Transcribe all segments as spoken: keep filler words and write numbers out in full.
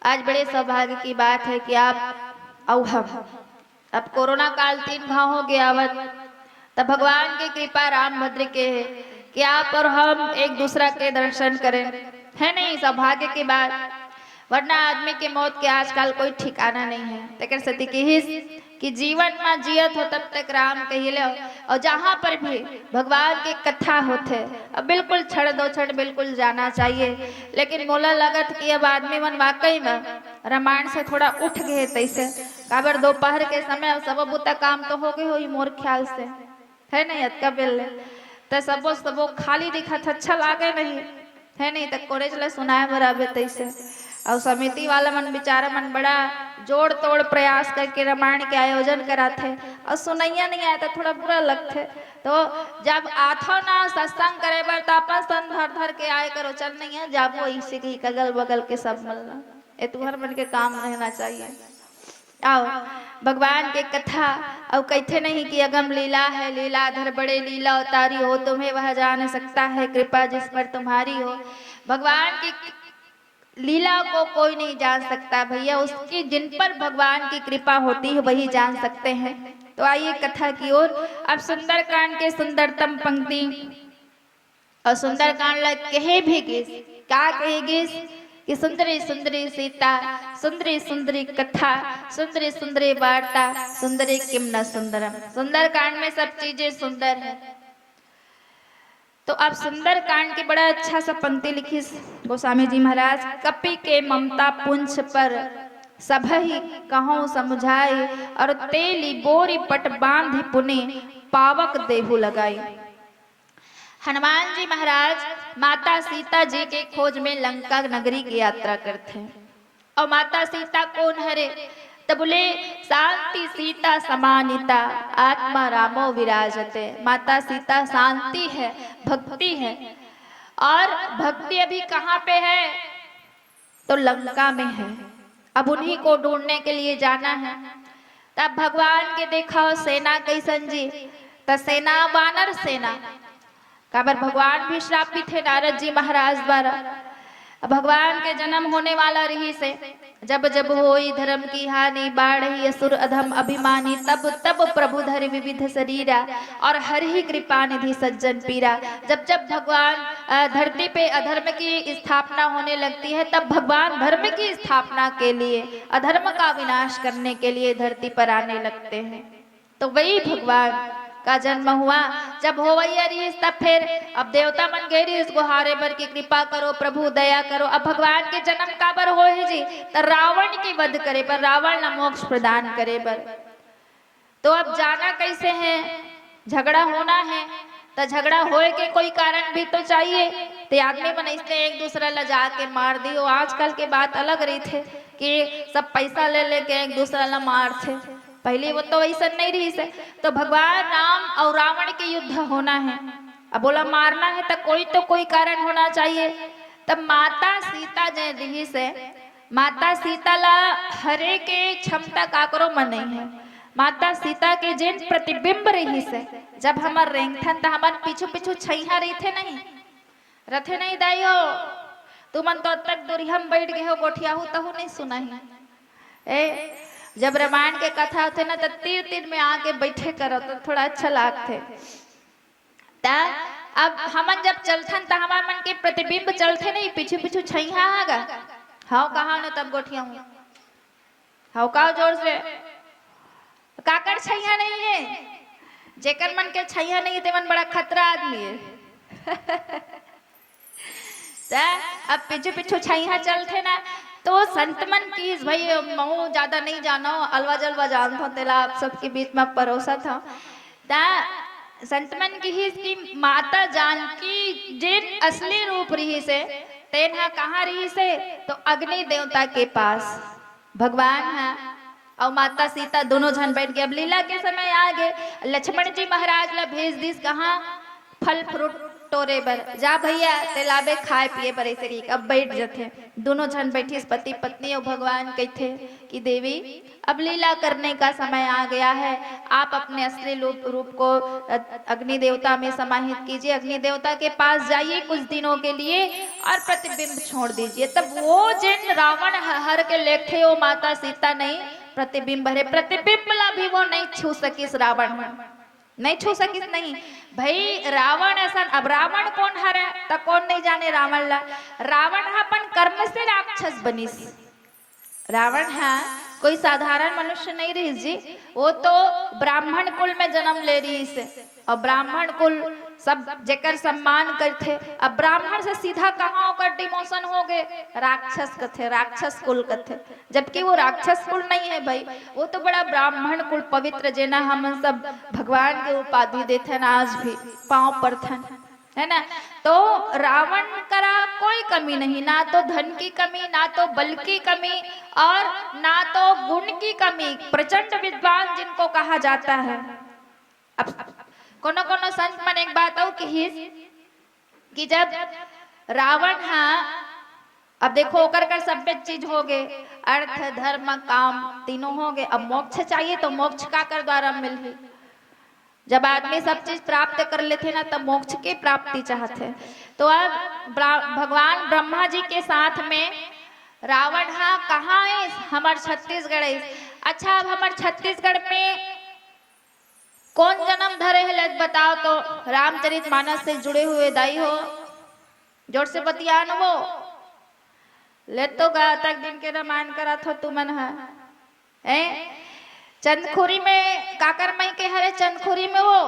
आज बड़े सौभाग्य की बात है कि आप अउ हम, अब कोरोना काल तीन घाव हो गया आवत, तब भगवान की कृपा रामभद्र के है कि आप और हम एक दूसरा के दर्शन करें, है नहीं? सौभाग्य की बात, वरना आदमी के मौत के आजकल कोई ठिकाना नहीं है। तेकर सेती किहिस कि जीवन में जियत हो तब तक राम कहिए ले, और जहाँ पर भी भगवान की कथा होथे, अब बिल्कुल क्षण दो क्षण बिल्कुल जाना चाहिए। लेकिन मोला लगत कि अब आदमी मन वाकई में रामायण से थोड़ा उठ गए तैसे, काबर दोपहर के समय अब सबो बुता काम तो हो गए होही मोर ख्याल से, है नहीं? अतका बेल ले त सबो सबो खाली दिखत, अच्छा लागे नहीं, है नहीं? त कोरेज ला सुनाए बर आबे तैसे। अउ समिति वाला मन बेचारा मन बड़ा जोड़ तोड़ प्रयास करके रामायण के आयोजन कराथे, अउ सुनैया नहीं आए त थोड़ा बुरा लगथे। तो जब आथो ना सत्संग करे बर, त अपन सन धर धर के आए करो, चल नहीं है जाबो, इसी के अगल बगल के सब मन ला, ए तुहर मन के काम रहना चाहिए। आओ, भगवान के कथा, अउ कहिथे नहीं कि अगम लीला है, लीलाधर बड़े लीला उतारी हो, तुम्हें वह जान सकता है कृपा जिस पर तुम्हारी हो। भगवान की लीला को कोई नहीं जान सकता भैया, उसकी, जिन पर भगवान की कृपा होती है वही जान सकते हैं। तो आइए कथा की ओर। अब सुंदरकांड के सुंदरतम पंक्ति, अउ सुंदरकांड ला कहे भी गिस, का कहे गिस कि सुंदरी सुंदरी सीता, सुंदरी सुंदरी कथा, सुंदरी सुंदरी वार्ता, सुंदरी किम न सुंदरम। सुंदरकांड में सब चीजें सुंदर है। तो अब सुंदरकांड के बड़ा अच्छा सा पंक्ति लिखिस गोस्वामी जी महाराज, कपि के ममता पुंछ पर सबहि कहौं समुझाए, और तेली बोरी पट बांधि पुनि पावक देहु लगाई। हनुमान जी महाराज माता सीता जी के खोज में लंका नगरी की यात्रा करथे। अउ माता सीता कोन हरे? त बोले, शांति सीता समानिता, आत्मा रामो विराजते। माता सीता शांति है, भक्ति है। और भक्ति अभी कहाँ पे है? तो लंका में है। अब उन्हीं को ढूंढने के लिए जाना है। तब भगवान के देखा हो सेना कैसन जी, त सेना वानर सेना, काबर भगवान भी श्रापित है नारद जी महाराज द्वारा। अब भगवान के जन्म होने वाला रहिसे, जब जब होई धर्म की हानि, बाढ़ही असुर अधम अभिमानी, तब तब प्रभु धरि विविध शरीरा, और हरहि कृपा निधि सज्जन पीरा। जब जब भगवान, अ, धरती पे अधर्म की स्थापना होने लगती है, तब भगवान धर्म की स्थापना के लिए, अधर्म का विनाश करने के लिए धरती पर आने लगते हैं। तो वही भगवान का जन्म हुआ। जब होवइया रहिस, तब फिर अब देवता मन गए रहिस गोहारे बर कि कृपा करो प्रभु, दया करो। अब भगवान के जन्म काबर होए जी? त रावण के वध करे बर, रावण ला मोक्ष प्रदान करे बर। तो अब जाना कैसे है? झगड़ा होना है, त झगड़ा होए के कोई कारण भी तो चाहिए। ते आदमी मन अइसने एक दूसरा ला जाके मार दियो। आजकल के बात अलग रहिथे कि सब पैसा ले लेके एक दूसरा ला मारथे। पहले वो तो वैसन नहीं रहिसे। तो भगवान राम अउ रावण के युद्ध होना है, अब ओला मारना है त कोई तो कोई कारण होना चाहिए। तब माता सीता जे रहिसे, माता सीता ला हरे के क्षमता काकरो म नहीं है। माता सीता के जेन प्रतिबिंब रहिसे, जब हमर रेंगथन त हमर पीछू पीछू छैहा रहिथे नहीं, रथे नहीं दाई हो। तुमन तो तक दूरिहा म बैठ गए हो, गोठियाहू तहू नहीं सुना ही। ए, जब रामायण के कथा होथे ना, त तीर तीर में आके बैठे करो, तो थोड़ा अच्छा लागथे। त अब हमन जब चलथन, त हमर मन के प्रतिबिंब चलथे नहीं, पीछू पीछू छैहा आगा। हव कहा न तब गोठियाहू। हव कहा जोर से। काकर छैहा नहीं है? जेकर मन के छैहा नहीं है, ते मन बड़ा खतरा आदमी है। त अब पीछू पीछू छैहा चलथे ना, तो संत मन किहिस, भाई, महू ज्यादा नहीं जानो, अलवा जलवा जानथो, तेला आप सबके बीच में परोसत हव। त संत मन किहिस कि माता जानकी जेन असली रूप रहिसे, तेन ह कहाँ रहिसे? तो अग्नि देवता के पास। भगवान ह अउ माता सीता दोनों झन बैठ के, अब लीला के समय आ गे, लक्ष्मण जी महाराज ला भेज दिस कहाँ? फल फ्रूट टोरे बर। जा भैया, ते लाबे खाए पिए बर, ऐसे कहिके अब बैठ जथे। दोनों झन बैठिस, पति पत्नी, अउ भगवान कहिथे कि देवी, अब लीला करने का समय आ गया है, आप अपने असली रूप, रूप को, अ, अग्नि देवता में समाहित कीजिए, अग्नि देवता के पास जाइए कुछ दिनों के लिए और प्रतिबिंब छोड़ दीजिए। तब वो जेन रावण ह-, हर के लेगथे, वो माता सीता नहीं, प्रतिबिंब हरे, प्रतिबिंब ला भी वो नहीं छू सकिस रावण ह। नहीं छू सकिस नहीं। भाई रावण असन, अब रावण कोन हरे त कोन नहीं जाने रावण ला। रावण ह अपन कर्म से राक्षस बनिस। रावण ह कोई साधारण मनुष्य नहीं रहिस जी, वो तो ब्राह्मण कुल में जन्म ले रहिस। अउ ब्राह्मण कुल सब जेकर सम्मान करथे, अब ब्राह्मण से सीधा कहाँ ओकर demotion हो गे, राक्षस कथे, राक्षस कुल कथे। जबकि वो राक्षस कुल नहीं है भाई, वो तो बड़ा ब्राह्मण कुल पवित्र, जेना हमन सब भगवान के उपाधि देथन आज भी, पाँव परथन, है ना। तो रावण करा कोई कमी नहीं, ना तो धन की कमी, ना तो बल की कमी और ना तो गुण की कमी। प्रचंड विद्वान जिनको कहा जाता है। अब कोनो कोनो संत मन एक बात अउ किहिस कि जब रावण हा, अब देखो ओकर कर सब्बे चीज हो गे, अर्थ धर्म काम तीनों हो गे, अब मोक्ष चाहिए तो मोक्ष काकर द्वारा मिलही? जब आदमी सब चीज प्राप्त कर लेथे ना, तब मोक्ष के प्राप्ति चाहथे। तो अब ब्रा-, भगवान ब्रह्मा जी के साथ में रावण हा कहाँ है? हमर छत्तीसगढ़ है। अच्छा, अब हमर छत्तीसगढ़ में कोन जन्म धरे हे, ले बताओ तो। रामचरित मानस से जुड़े हुए दाई हो, जोर से बतियान वो। ले तो गा तक दिन के रमायन करत हो तुमन ह। ए, चंदखुरी में काकर मइके हरे? चंदखुरी में वो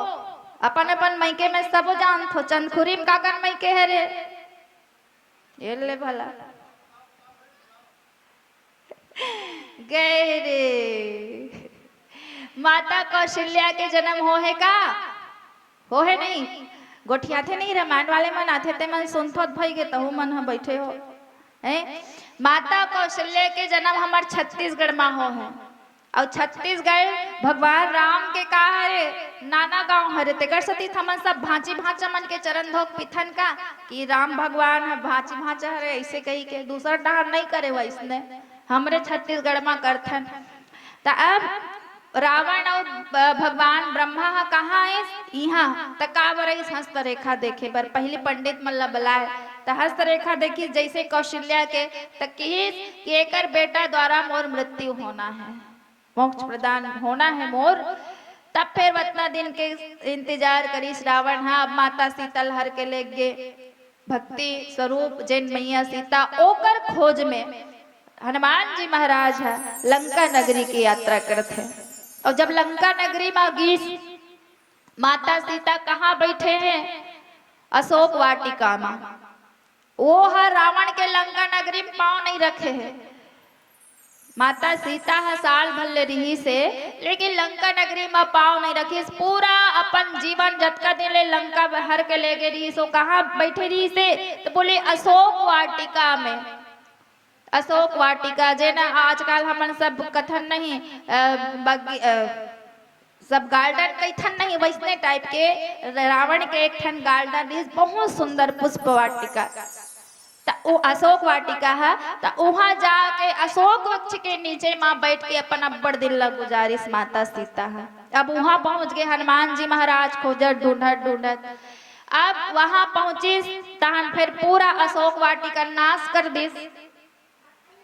अपन अपन मइके में सबो जानत हो, चंदखुरी में काकर मइके हरे? ये ले भला। गए रे। माता कौशल्या के जन्म हो हे का? हो हे नहीं? गोठियाथे नहीं, रामायण वाले मन आथे, ते मन सुनथोत भई गे, तहू मन ह बैठे हो। हैं? माता कौशल्या के जन्म हमर छत्तीसगढ़ मा हो हे। अउ छत्तीसगढ़ भगवान राम के का हरे? नाना गांव हरे। तेकर सेती हमन सब भांची भांचा मन के चरण धोक पिथन का कि राम भगवान ह भांची भांचा हरे, ऐसे कही के दूसर डहार नहीं करे वैसने। हमरे छत्तीसगढ़ मा करथन। त अब रावण अउ ब-, भगवान ब्रह्मा ह कहाँ आइस? इहाँ। त का बर आइस? हस्तरेखा देखे बर। पहिली पंडित मन ला बलाए, त हस्तरेखा देखिस जैसे कौशल्या के, त किहिस कि एकर बेटा द्वारा मोर मृत्यु होना है, मोक्ष प्रदान होना है मोर। तब फिर वतना दिन के इंतजार करिस रावण ह। अब माता सीता ल हर के लेग गे। भक्ति स्वरूप जेन मैया सीता, ओकर खोज में हनुमान जी महाराज ह लंका नगरी की यात्रा करत हे। अउ जब लंका नगरी मा गीस, माता सीता कहाँ बैठे हैं? अशोक वाटिका मा। वो ह रावण के लंका नगरी में पाँव नहीं रखे हे। माता सीता ह साल भर ले रिहिस हे, लेकिन लंका नगरी मा पाँव नहीं रखिस। पूरा अपन जीवन जतका दिन ले लंका हर के लेगे रिहिस, वो कहाँ बैठे रिहिस हे? त बोले अशोक वाटिका में। अशोक वाटिका, जेन आजकल हमन सब कथन नहीं, अ, बगी-, अ, सब garden कहिथन नहीं, वैसने type के रावण के एक ठन garden रिहिस, बहुत सुंदर पुष्प वाटिका। त वो अशोक वाटिका ह, त उहाँ जाके अशोक वृक्ष के नीचे मा बैठ के अपन अब्बड़ दिन ला गुजारिस माता सीता ह। अब उहाँ पहुँच गे हनुमान जी महाराज खोजत ढूंढत ढूंढत। अब वहाँ पहुँचिस, तहन फिर पूरा अशोक वाटिका नाश कर दिस।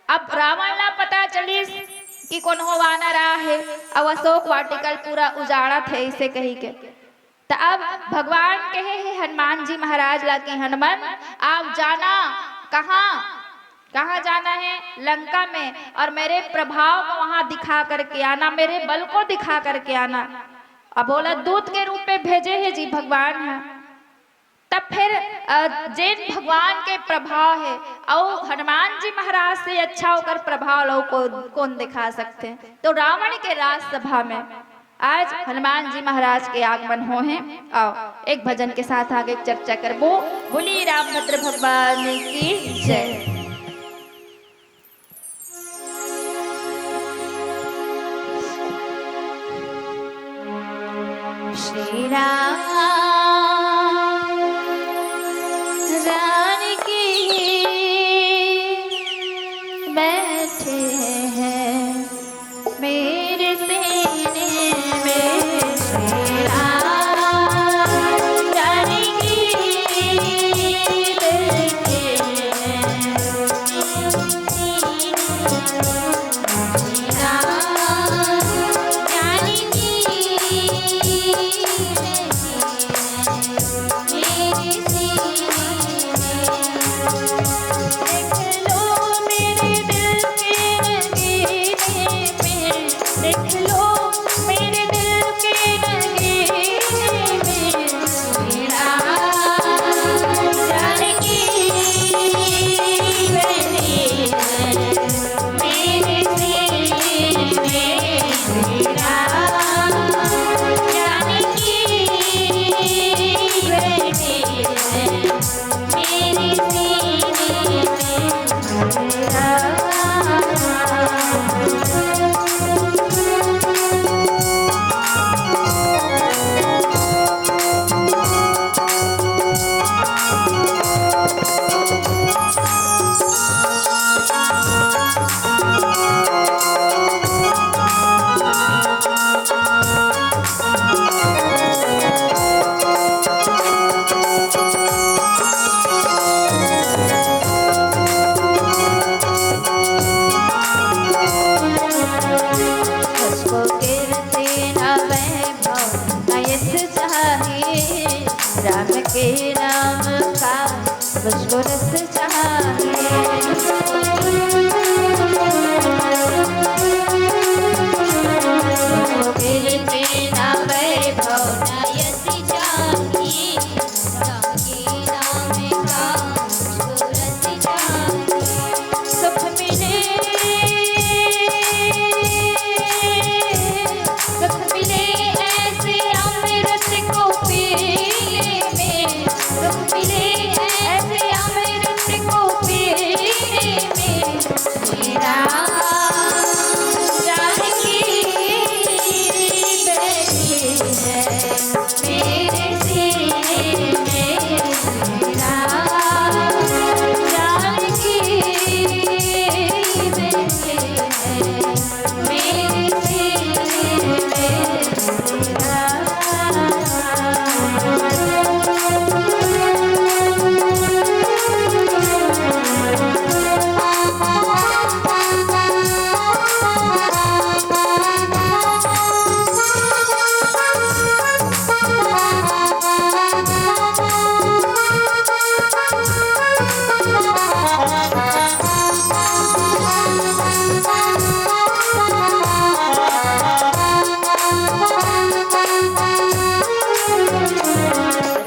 अब रावण ला पता चलिस कि कोनो वानर आ हे, अउ अशोक वाटिका ल पूरा उजाड़त हे, ऐसे कही के। त अब भगवान कहे हे हनुमान जी महाराज ला कि हनुमान, आप जाना कहाँ, कहाँ जाना है? लंका में, और मेरे प्रभाव को वहाँ दिखा करके आना, मेरे बल को दिखा करके आना। अब बोला दूत के रूप में भेजे हे जी भगवान ह। तब फिर, अ, जेन भगवान के प्रभाव हे, अउ हनुमान जी महाराज से अच्छा ओकर प्रभाव ला कोन, कोन दिखा सकथे? तो रावण के राजसभा में आज हनुमान जी महाराज के आगमन हो हे। आओ, एक भजन के साथ आगे चर्चा करबो। बोली रामभद्र भगवान की जय। श्री राम मुझको रस चाहिए। तेरे बिना वैभव न यश चाहिए। रागे नाम का मुझको रस चाहिए। सुख मिले, सुख मिले ऐसे अमृत को पीने में, सुख मिले ऐसे अमृत को पीने में। मेरा जानकी बैठी है मेरे सीने में। मेरा जानकी बैठी है मेरे सीने में।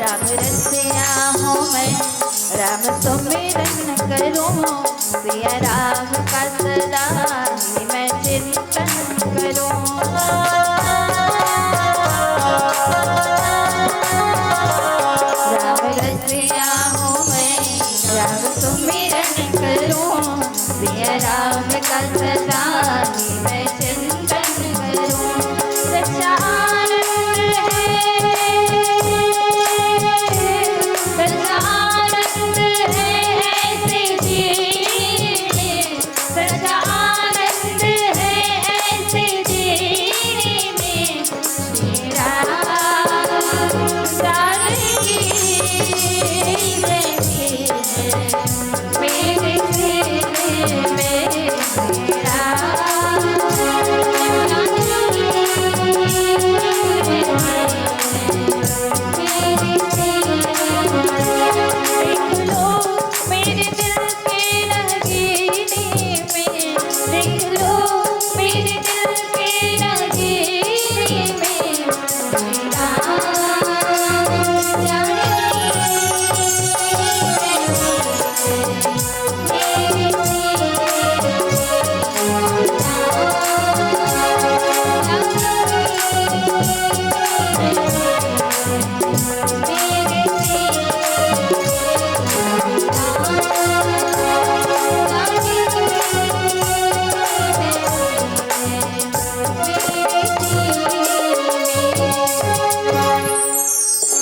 राम रसिया हूँ मैं, राम सुमिरन करूँ, सिया राम का सदा ही मैं चिंतन करूँ। राम रसिया हूँ मैं, राम सुमिरन करूँ, सिया राम का सदा ही मैं चिंतन करूँ। सच्चा आनंद है, सच्चा आनंद है ऐसे जीने में, सच्चा आनंद है ऐसे जीने में। मेरा जानकी बैठी है मेरे सीने में। मेरा जानकी बैठी है मेरे सीने में। देख लो मेरे दिल के नगीने में, देख लो मेरे दिल के नगीने में।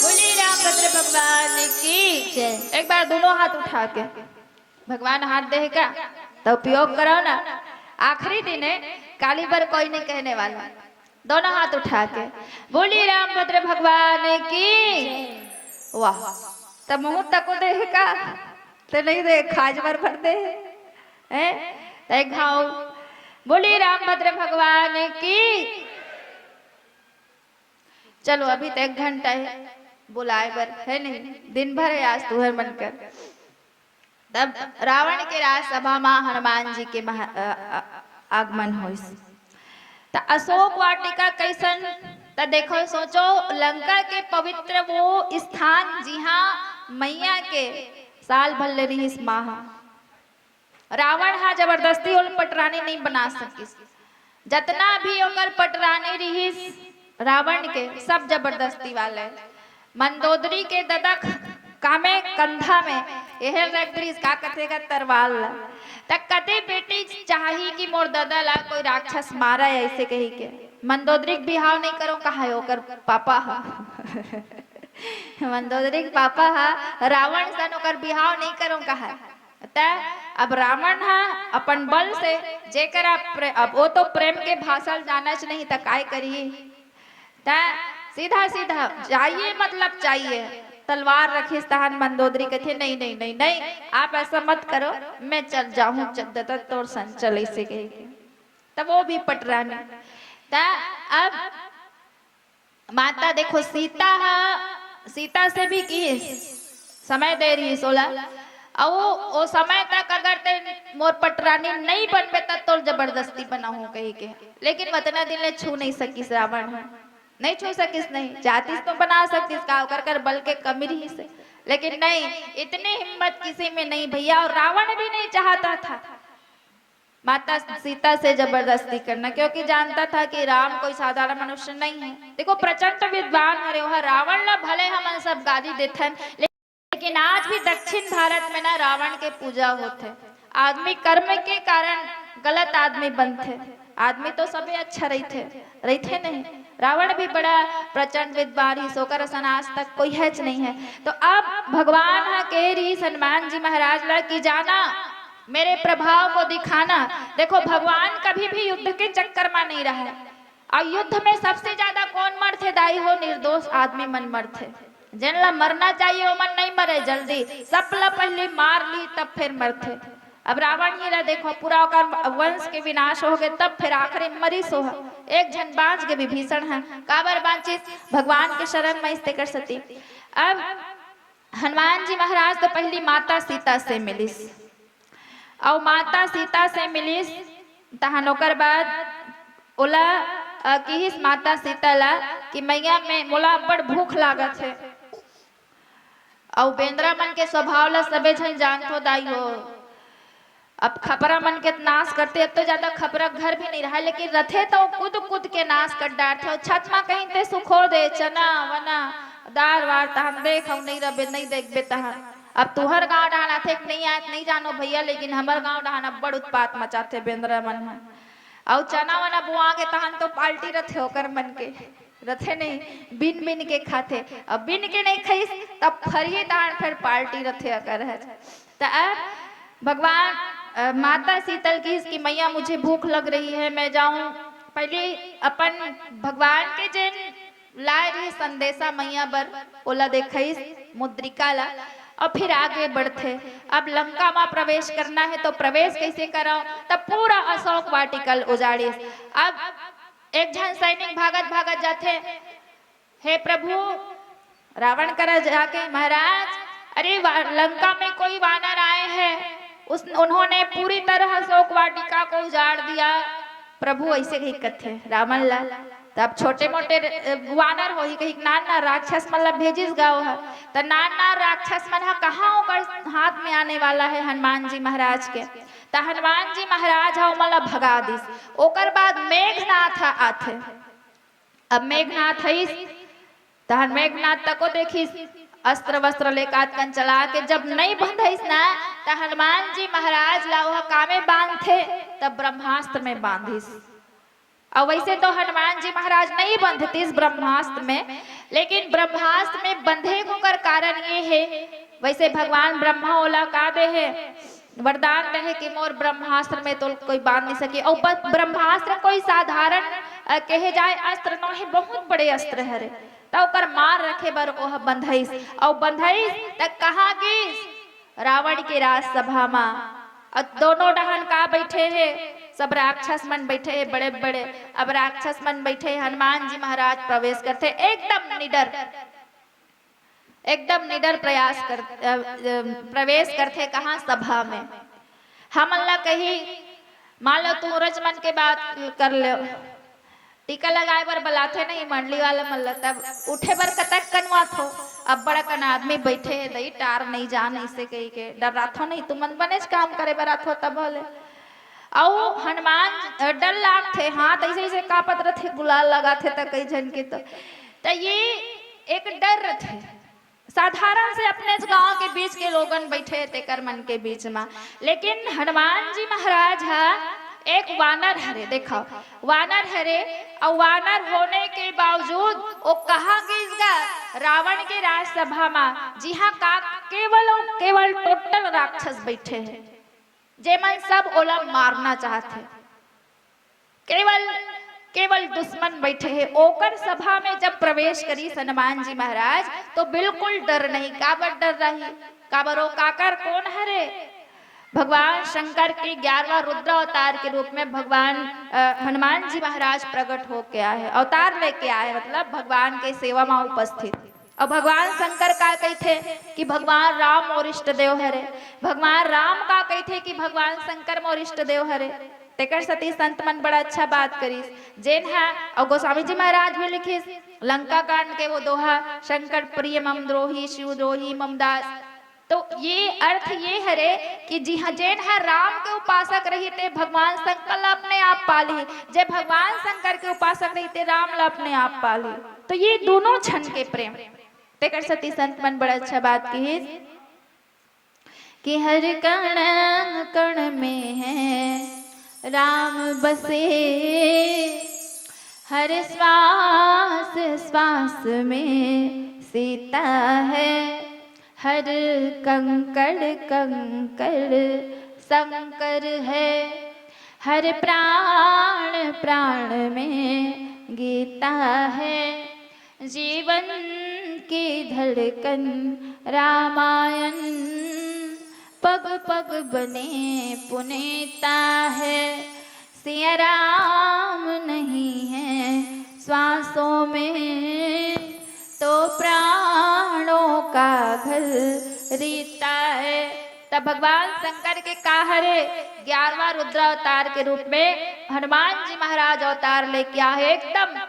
बोलिए रामभद्र भगवान की जय। एक बार दोनों हाथ उठा के, भगवान हाथ दे हे का, त उपयोग करो ना। आखिरी दिन है, काली बर कोई नहीं कहने वाला। दोनों हाथ उठा के बोलिए रामभद्र भगवान की। वाह, त मुंह तको दे हे का, त नहीं दे, खाज भर भर दे हे। हैं? त एक घाव बोलिए रामभद्र भगवान की। चलो, अभी तो एक घंटा है बुलाए बर, है नहीं? दिन भर है आज तुहर मन कर। तब रावण के राजसभा मा हनुमान जी के महा-, अ, अ, आगमन होइस। त अशोक वाटिका कैसन? त देखो, सोचो, लंका के पवित्र वो स्थान, जिहाँ मैया के साल भर ले रिहिस माँ ह। रावण हा जबरदस्ती ओला पटरानी नहीं बना सकिस। जतना भी ओकर पटरानी रिहिस रावण के, सब जबरदस्ती वाले। मंदोदरी के ददा कामे कंधा में एहर रख दिस, का कथे का, तरवार ला। त कते बेटी चाही कि मोर ददा ला कोई राक्षस मारा, ऐसे कही के। मंदोदरी के बिहाव नहीं करो कहा है ओकर पापा हा। मंदोदरी के पापा हा रावण सन, ओकर बिहाव नहीं करो कहा है। त अब रावण ह अपन बल से जेकरा प्रे-, अब वो तो प्रेम के भाषा ल जानच नहीं, त काय करिही? त सीधा सीधा जाइए, मतलब चाहिए, तलवार रखिस। तहन मंदोदरी कथे, "नहीं, नहीं, नहीं, नहीं, आप ऐसा मत करो, मैं चल जाहूँ, च-, ददा तोर संग चल," ऐसे कहे के। त वो भी पटरानी। त अब माता देखो, सीता ह, सीता से भी की समय दे रही सोला, अउ ओ समय तक अगर ते मोर पटरानी नहीं बनबे, त तोर जबरदस्ती बनाहूं कहिके। लेकिन वतना दिन ले छू नहीं सकिस रावण ह, नहीं छू सकिस नहीं। चाहतिस तो बना सकतिस का, ओकर कर बल के कमी रहिस हे। लेकिन नहीं, इतनी हिम्मत किसी में नहीं भैया। और रावण भी नहीं चाहता था माता सीता से जबरदस्ती करना, क्योंकि जानता था कि राम कोई साधारण मनुष्य नहीं है। देखो, प्रचंड विद्वान हरे, वह रावण ला भले हमन सब गाली देथन, लेकिन आज भी दक्षिण भारत में ना रावण के पूजा होथे। आदमी कर्म के कारण गलत आदमी बनथे। आदमी तो सबे अच्छा रहिथे, रहिथे नहीं। रावण भी बड़ा प्रचंड विद्वान रहिस, ओकर असन आज तक कोई हेच नहीं है। तो अब भगवान ह कहे रहिस हनुमान जी महाराज ला कि जाना, मेरे प्रभाव को दिखाना। देखो, भगवान कभी भी युद्ध के चक्कर में नहीं रहा। और युद्ध में सबसे ज्यादा कौन मरथे दाई हो? निर्दोष आदमी मन मरथे। जेन ला मरना चाहिए, ओमन नहीं मरे जल्दी, सब ला पहले मार ली, तब फिर मरथे। अब रावण ही ला देखो, पूरा ओकर वंश के विनाश हो गए, तब फिर आखिरी मरिस ओह। एक झन बांच के विभीषण है, काबर बांचिस? भगवान के शरण में इस तेकर सेती। अब हनुमान जी महाराज तो पहली माता सीता से मिलिस, अउ माता सीता से मिलिस, तहन ओकर बाद ओला, अ, किहिस माता सीता ला कि मैया, मैं, मोला अब्बड़ भूख लागत हे। अउ बेंदरा मन के स्वभाव ला सबे झन जानथो दाई हो। अब खपरा मन के नाश करथे, अब तो ज्यादा खपरा घर भी नहीं रहा, लेकिन रथे तो कूद कूद के नाश कर डारथे। अउ छत मा कहीं ते सुखो दे, चना वना, दार वार, तहन देख, अउ नहीं रबे, नहीं देखबे तहन। अब तुहर गांव डहान आथे कि नहीं आए, नहीं जानो भैया, लेकिन हमर गांव डहान अब्बड़ उत्पात मचाथे बेंदरा मन ह। अउ चना वना बुआ के तहन तो पार्टी रथे ओकर मन के, रथे नहीं, बिन बिन के खाथे। अब बिन के नहीं खाइस, तब फरिये तहन फिर पार्टी रथे अगर है। त अब भगवान, अ, माता सीता ल किहिस कि मैया, मुझे भूख लग रही है, मैं जाऊं। पहले अपन भगवान के जेन लाए रही संदेशा मैया बर, ओला देखाइस मुद्रिका ला, और फिर आगे बढ़थे। अब लंका मा प्रवेश करना है, तो प्रवेश कैसे करव? तब पूरा अशोक वाटिका ल उजाड़िस। अब एक झन सैनिक भागत भागत जाथे, हे प्रभु, रावण करा जाके, महाराज, अरे वा-, लंका में कोई वानर आए हैं, उस, उन्होंने पूरी तरह अशोक वाटिका को उजाड़ दिया। प्रभु ऐसे कही कथे रावण ला। तब छोटे मोटे, अ, वानर होही कही, नान नान राक्षस मन ला भेजिस गा ओह। त नान नान राक्षस मन ह कहाँ ओकर हाथ में आने वाला है हनुमान जी महाराज के। त हनुमान जी महाराज ह ओमन ला भगा दिस। ओकर बाद मेघनाथ ह आथे। अब मेघनाथ हइस, तहन मेघनाथ तको देखिस, अस्त्र वस्त्र लेकात कन चला के जब नहीं बंधइस ना, त हनुमान जी महाराज ला ओह कामे बांधथे, तब ब्रह्मास्त्र में बांधिस। अउ वैसे तो हनुमान जी महाराज नहीं बंधतिस ब्रह्मास्त्र में, लेकिन ब्रह्मास्त्र में बंधे के ओकर कारण ये हे, वैसे भगवान ब्रह्मा ओला का दे हे, वरदान दे हे कि मोर ब्रह्मास्त्र में तो कोई बांध नहीं सके। अउ ब-, ब्रह्मास्त्र कोई साधारण, अ, कहे जाए अस्त्र नोहे, बहुत बड़े अस्त्र हरे। त ओकर मार रखे बर ओह बंधइस, अउ बंधइस त कहाँ गिस? रावण के राजसभा मा। अउ दोनों डहन का बैठे हे? सब राक्षस मन बैठे हे बड़े बड़े। अब राक्षस मन बैठे हे, हनुमान जी महाराज प्रवेश करथे एकदम निडर, एकदम निडर प्रयास कर, अ, अ, प्रवेश करथे कहाँ? सभा में। हमन ला कही, मान लो तू रच मन के बात कर ले, टीका लगाए बर बलाथे नहीं मंडली वाला मन ला, तब उठे बर कतक कनवाथो। अब्बड़ अकन आदमी बैठे हे दई, टार नहीं जान, ऐसे कही के डर्राथो नहीं, तुमन बनेच काम करे बर आथो तब बोले। अउ हनुमान, अ, डर लागथे, हाथ ऐसे ऐसे कांपत रथे, गुलाल लगाथे त कई झन के तो, त ये एक डर रथे। साधारण से अपनेच गांव के बीच के लोगन बैठे हे तेकर मन के बीच मा, लेकिन हनुमान जी महाराज ह एक वानर हरे। देखो, वानर हरे, अउ वानर होने के बावजूद वो कहाँ गिस गा? रावण के राजसभा मा, जिहाँ का केवल अउ केवल टोटल राक्षस बैठे हे, जेमन सब ओला मारना चाहथे। केवल, केवल दुश्मन बैठे हे। ओकर सभा में जब प्रवेश करिस हनुमान जी महाराज, तो बिल्कुल डर नहीं। काबर डर रही? काबर ओ काकर कोन हरे? भगवान शंकर के ग्यारहवाँ रुद्र अवतार के रूप में भगवान, अ, हनुमान जी महाराज प्रकट होके आए, अवतार लेके आए, मतलब भगवान के सेवा में उपस्थित। अउ भगवान शंकर का कहिथे कि भगवान राम मोर इष्ट देव हरे। भगवान राम का कहिथे कि भगवान शंकर मोर इष्ट देव हरे। तेकर सेती संत मन बड़ा अच्छा बात करिस। जेन ह, अउ गोस्वामी जी महाराज भी लिखिस, लंका कांड के वो दोहा, "शंकर प्रिय मम द्रोही, शिव द्रोही मम दास।" तो ये अर्थ ये हरे कि जी हाँ, जेन ह राम के उपासक रही, ते भगवान शंकर ला अपने आप पा लिही, जे भगवान शंकर के उपासक रही, ते राम ला अपने आप पा लिही। तो ये दोनों झन के प्रेम। तेकर सेती संत मन बड़ा अच्छा बात किहिस कि हर कण कण में है राम बसे, हर श्वास श्वास में सीता है, हर कंकड़ कंकड़ शंकर है, हर प्राण प्राण में गीता है, जीवन की धड़कन रामायण, पग पग बने पुनीता है। सिया राम नहीं है श्वासों में, तो प्राणों का घर रीता है। तब भगवान शंकर के का हरे, ग्यारहवाँ रुद्र अवतार के रूप में हनुमान जी महाराज अवतार लेके आहे। एकदम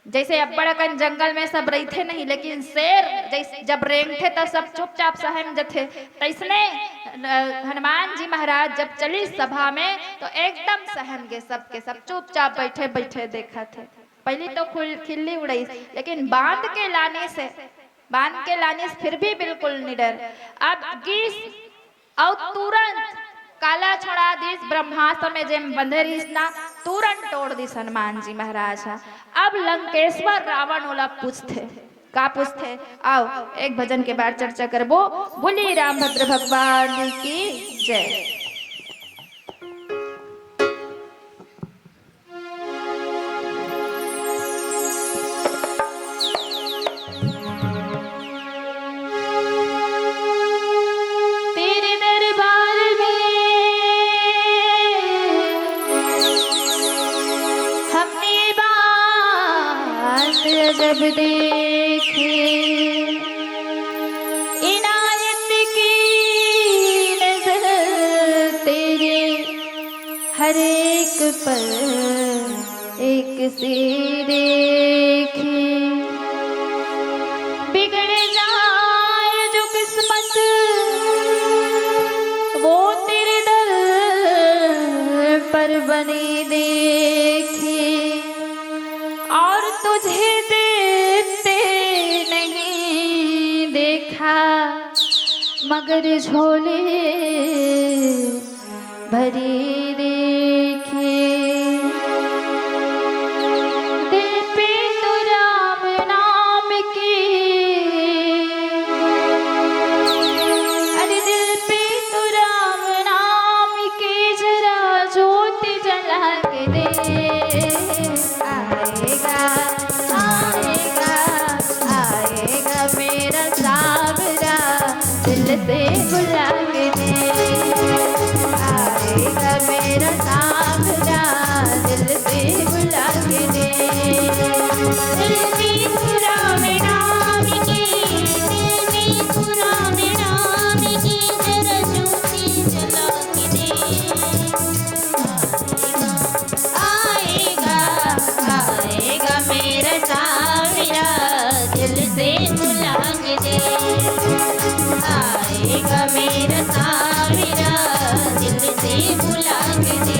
जैसे अब्बड़ अकन जंगल में सब रहिथे नहीं, लेकिन शेर जैसे जब रेंगथे त सब चुपचाप सहम जथे। तैसने, अ, हनुमान जी महाराज जब चलिस सभा में तो एकदम सहम गे, सबके सब चुपचाप बैठे बैठे देखत हे। पहली तो खुल-, खिल्ली उड़ाइस, लेकिन बांध के लानिस, बांध के लानिस फिर भी बिल्कुल निडर। अब गिस अउ तुरंत काला छोड़ा दिस, ब्रह्मास्त्र में जेम बंधे रहिस ना, तुरंत तोड़ दिस हनुमान जी महाराज ह। अब लंकेश्वर रावण ओला पूछथे, का पूछथे? आओ, एक भजन के बाद चर्चा करबो। बोलिए रामभद्र भगवान की जय। तेरे दरबार में हमने बात अजब देखी, इनायत की नजर तेरे हर एक पल एक सी देखी। बिगड़ जाए जो किस्मत, वो तेरे दर पर बनी देखी। और तुझे देते नहीं देखा, मगर झोली भरी देखी। दिल पे तो राम नाम की, अरे दिल पे तो राम नाम की जरा ज्योत जला के दे। आएगा, आएगा, आएगा मेरा सांवरा, दिल से बुला के दे। आएगा मेरा सांवरा, दिल से बुला के दे। दिल में पुराने नाम की, दिल में पुराने नाम की जरा ज्योति जला के दे। आएगा, आएगा मेरा सांवरा, दिल से बुला के दे। आएगा मेरा सांवरा, दिल से बुला के दे।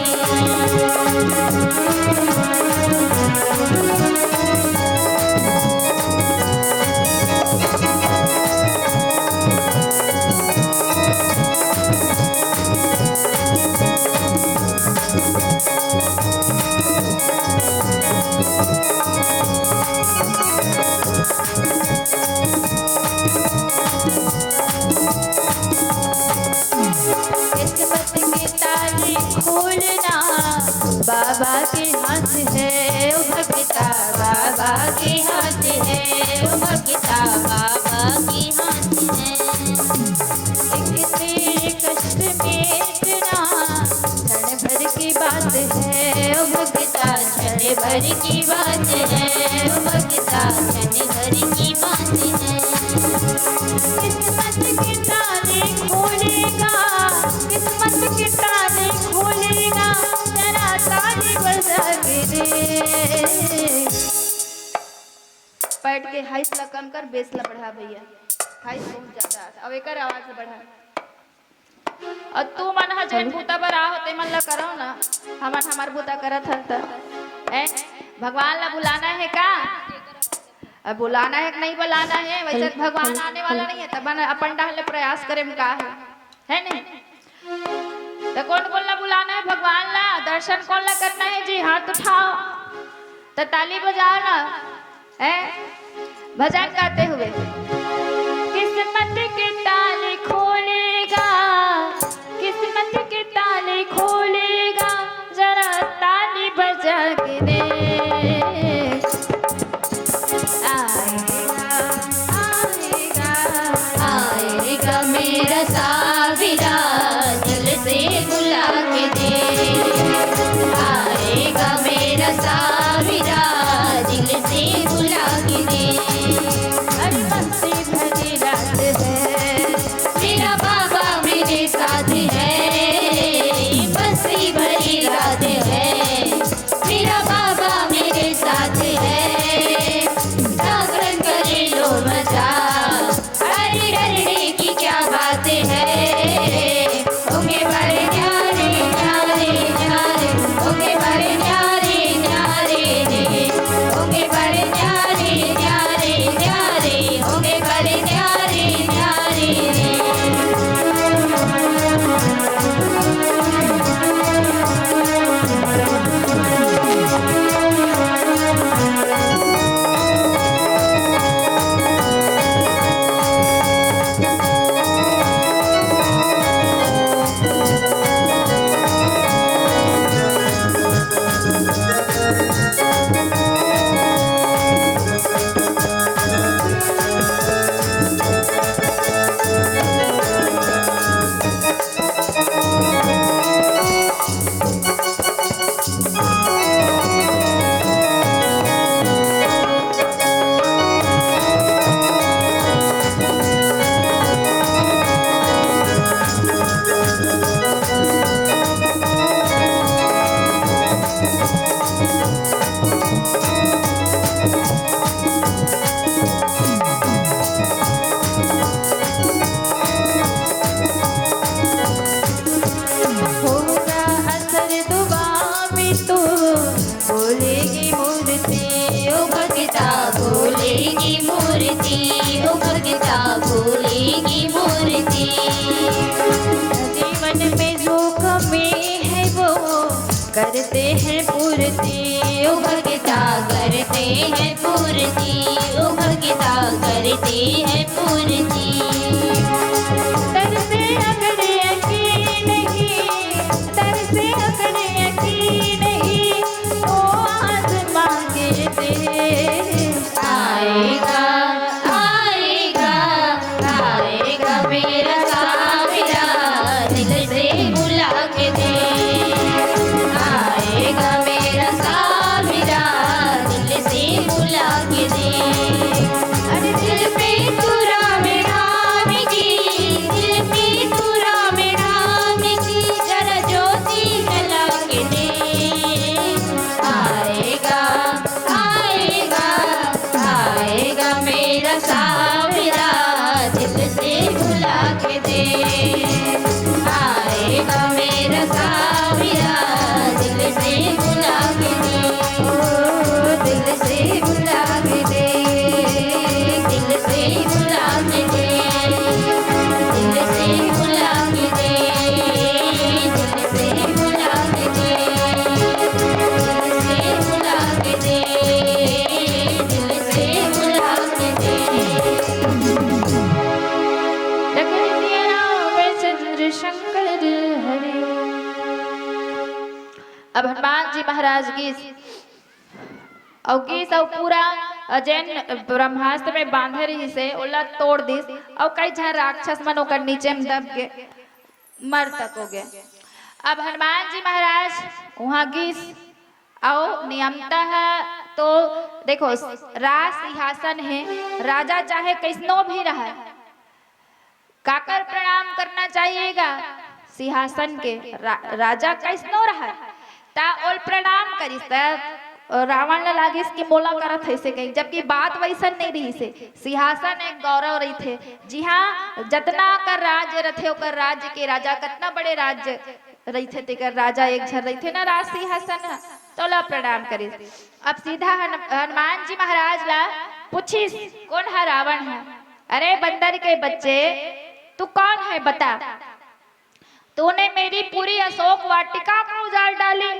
किस्मत के ताले खोलना बाबा के हाथ है, ओ भक्ता बाबा के हाथ है, ओ भक्ता बाबा के हाथ है। एक तेरे कष्ट में इतना क्षण भर की बात है, ओ भक्ता क्षण भर की बात है, ओ भक्ता क्षण भर की बात है। हाइस ला कम कर, बेस ला बढ़ा भैया। हाइस बहुत ज्यादा आथे। अब एकर आवाज ला बढ़ा। अउ तू मन ह जेन बूता बर आ हो, ते मन ला करव ना, हमन हमर बूता करत हन त। ए, भगवान ला बुलाना हे का? अब बुलाना हे कि नहीं बुलाना हे? वैसे भगवान आने वाला नहीं है, तब अपन डहर ले प्रयास करे म का है, है नहीं? त कोन कोन ला बुलाना है भगवान ला? दर्शन कोन ला करना है जी? हाथ उठाओ, त ताली बजाओ ना। हैं? भजन गाते हुए। किस्मत के ताले खोलेगा, किस्मत के ताले खोलेगा, जरा ताली बजा के दे। आएगा, आएगा, आएगा मेरा साविरा, दिल से बुला के दे। आएगा मेरा साविरा, दिल से बुला के दे। हर मस्ती भरी रात है, मेरा बाबा मेरे साथ है। मस्ती भरी रात है, मेरा बाबा मेरे साथ है। जागरण करे लो मजा, अरे डरने की क्या बात है। होंगे बड़े न्यारे, न्यारे, न्यारे, होंगे बड़े न्यारे, न्यारे रे, होंगे बड़े न्यारे, न्यारे, न्यारे, होंगे बड़े न्यारे, न्यारे रे। होगा असर दुआ में तो बोलेगी मूर्ति, ओ भगता बोलेगी मूर्ति, ओ भगता बोलेगी मूर्ति। जीवन में जो कमी है वो करते हैं पूर्ति, ओ भगता करते हैं पूर्ति, ओ भगता करते हैं पूर्ति। तर से अकड़े की नहीं, तर से अकड़े की नहीं, ओ आसमां के देश। आएगा, आएगा, आएगा मेरा साविरा, दिल से बुला के दे। आएगा मेरा साविरा, दिल से बुला के दे। अरे दिल पे तू राम नाम की, दिल पे तू राम नाम की, जरा ज्योति जला के दे। आएगा, आएगा, आएगा मेरा साविरा, दिल से बुला के दे। आएगा मेरा साविरा, दिल से बुला के दे। ओ, दिल से बुला के दे, दिल से बुला के दे, दिल से बुला के दे, दिल से बुला के दे, दिल से बुला के दे, दिल से बुला के दे। लखन सिया राम चंद्र शंकर हरे। अब हनुमान जी महाराज गीस अउ गीस अउ पूरा, अ, जेन ब्रह्मास्त्र में बांधे रहिस हे, ओला तोड़ दिस, अउ कई झन राक्षस मन ओकर नीचे में दब के मर तक हो गए। अब हनुमान जी महाराज वहां गीस, अउ नियमतः तो देखो, राज सिंहासन हे, राजा चाहे कैसनो भी रहे, काकर प्रणाम करना चाहिएगा? सिंहासन के। रा-, राजा कैसनो रहे, ता ओल प्रणाम करिस, त रावण ला लागिस कि मोला करत हे अइसे कही, जबकि बात वइसन नइ रहिस हे। सिंहासन एक गौरव रहिथे, जिहाँ जतना कर राज्य रथे, ओकर राज्य के राजा कतना बड़े राज्य रहिथे, तेकर राजा एक झन रहिथे ना, राज सिंहासन ह, तोला प्रणाम करिस। अब सीधा हन-, हनुमान जी महाराज ला पूछिस, "कोन ह रावण ह?" "अरे बंदर के बच्चे, तू कौन है बता? तूने मेरी पूरी अशोक वाटिका को उजाड़ डाली।"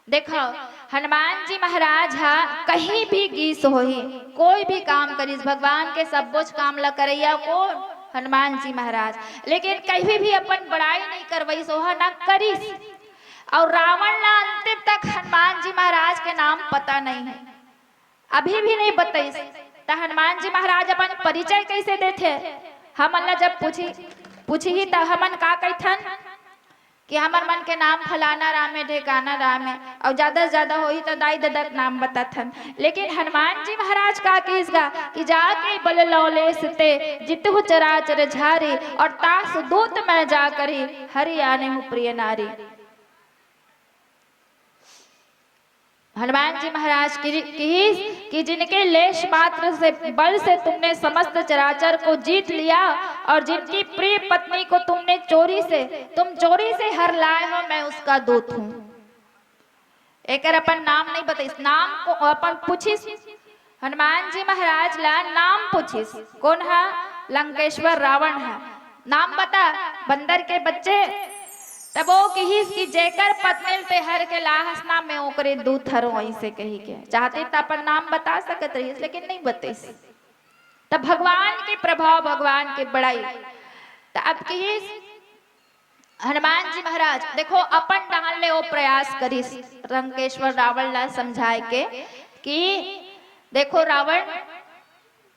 देखो, हनुमान जी महाराज ह कहीं भी गिस होही, कोई भी काम करिस, भगवान के सबोच काम ला करइया कोन? हनुमान जी महाराज। लेकिन कहीं भी अपन बड़ाई नइ करवइस, ओह ना करिस। अउ रावण ला अंतिम तक हनुमान जी महाराज के नाम पता नइ हे, अभी भी नइ बतइस। त हनुमान जी महाराज अपन परिचय कइसे देथे? हमन ला जब पूछी, पूछही त हमन का कहिथन कि हमर मन के नाम फलाना राम हे, ढेकाना राम हे, अउ जादा से जादा होही त दाई ददा के नाम बताथन। लेकिन हनुमान जी महाराज का किहिस गा कि "जाके बल लौलेस ते, जितहु चराचर झारी, और तास दूत मैं जा करी, हरि आनेहु प्रिय नारी।" हनुमान जी महाराज की, किहिस कि "जिनके लेश मात्र से, बल से तुमने समस्त चराचर को जीत लिया और जिनकी प्रिय पत्नी को तुमने चोरी से, तुम चोरी से हर लाए हो, मैं उसका दूत हूँ।" एकर अपन नाम नइ बतइस, नाम को अपन पूछिस, हनुमान जी महाराज ला नाम पूछिस, "कोन ह?" "लंकेश्वर रावण ह।" "नाम बता बंदर के बच्चे।" तब ओ किहिस कि "जेकर पत्नी ल ते हर के लाहस ना, मैं ओकरे दूत हरों," अइसे कहिके। चाहतिस त अपन नाम बता सकत रहिस, लेकिन नइ बतइस। तब भगवान के प्रभाव, भगवान के बड़ाई। त अब किहिस हनुमान जी महाराज, देखो, अपन डहन ले ओ प्रयास करिस लंकेश्वर रावण ला समझाए के कि "देखो रावण,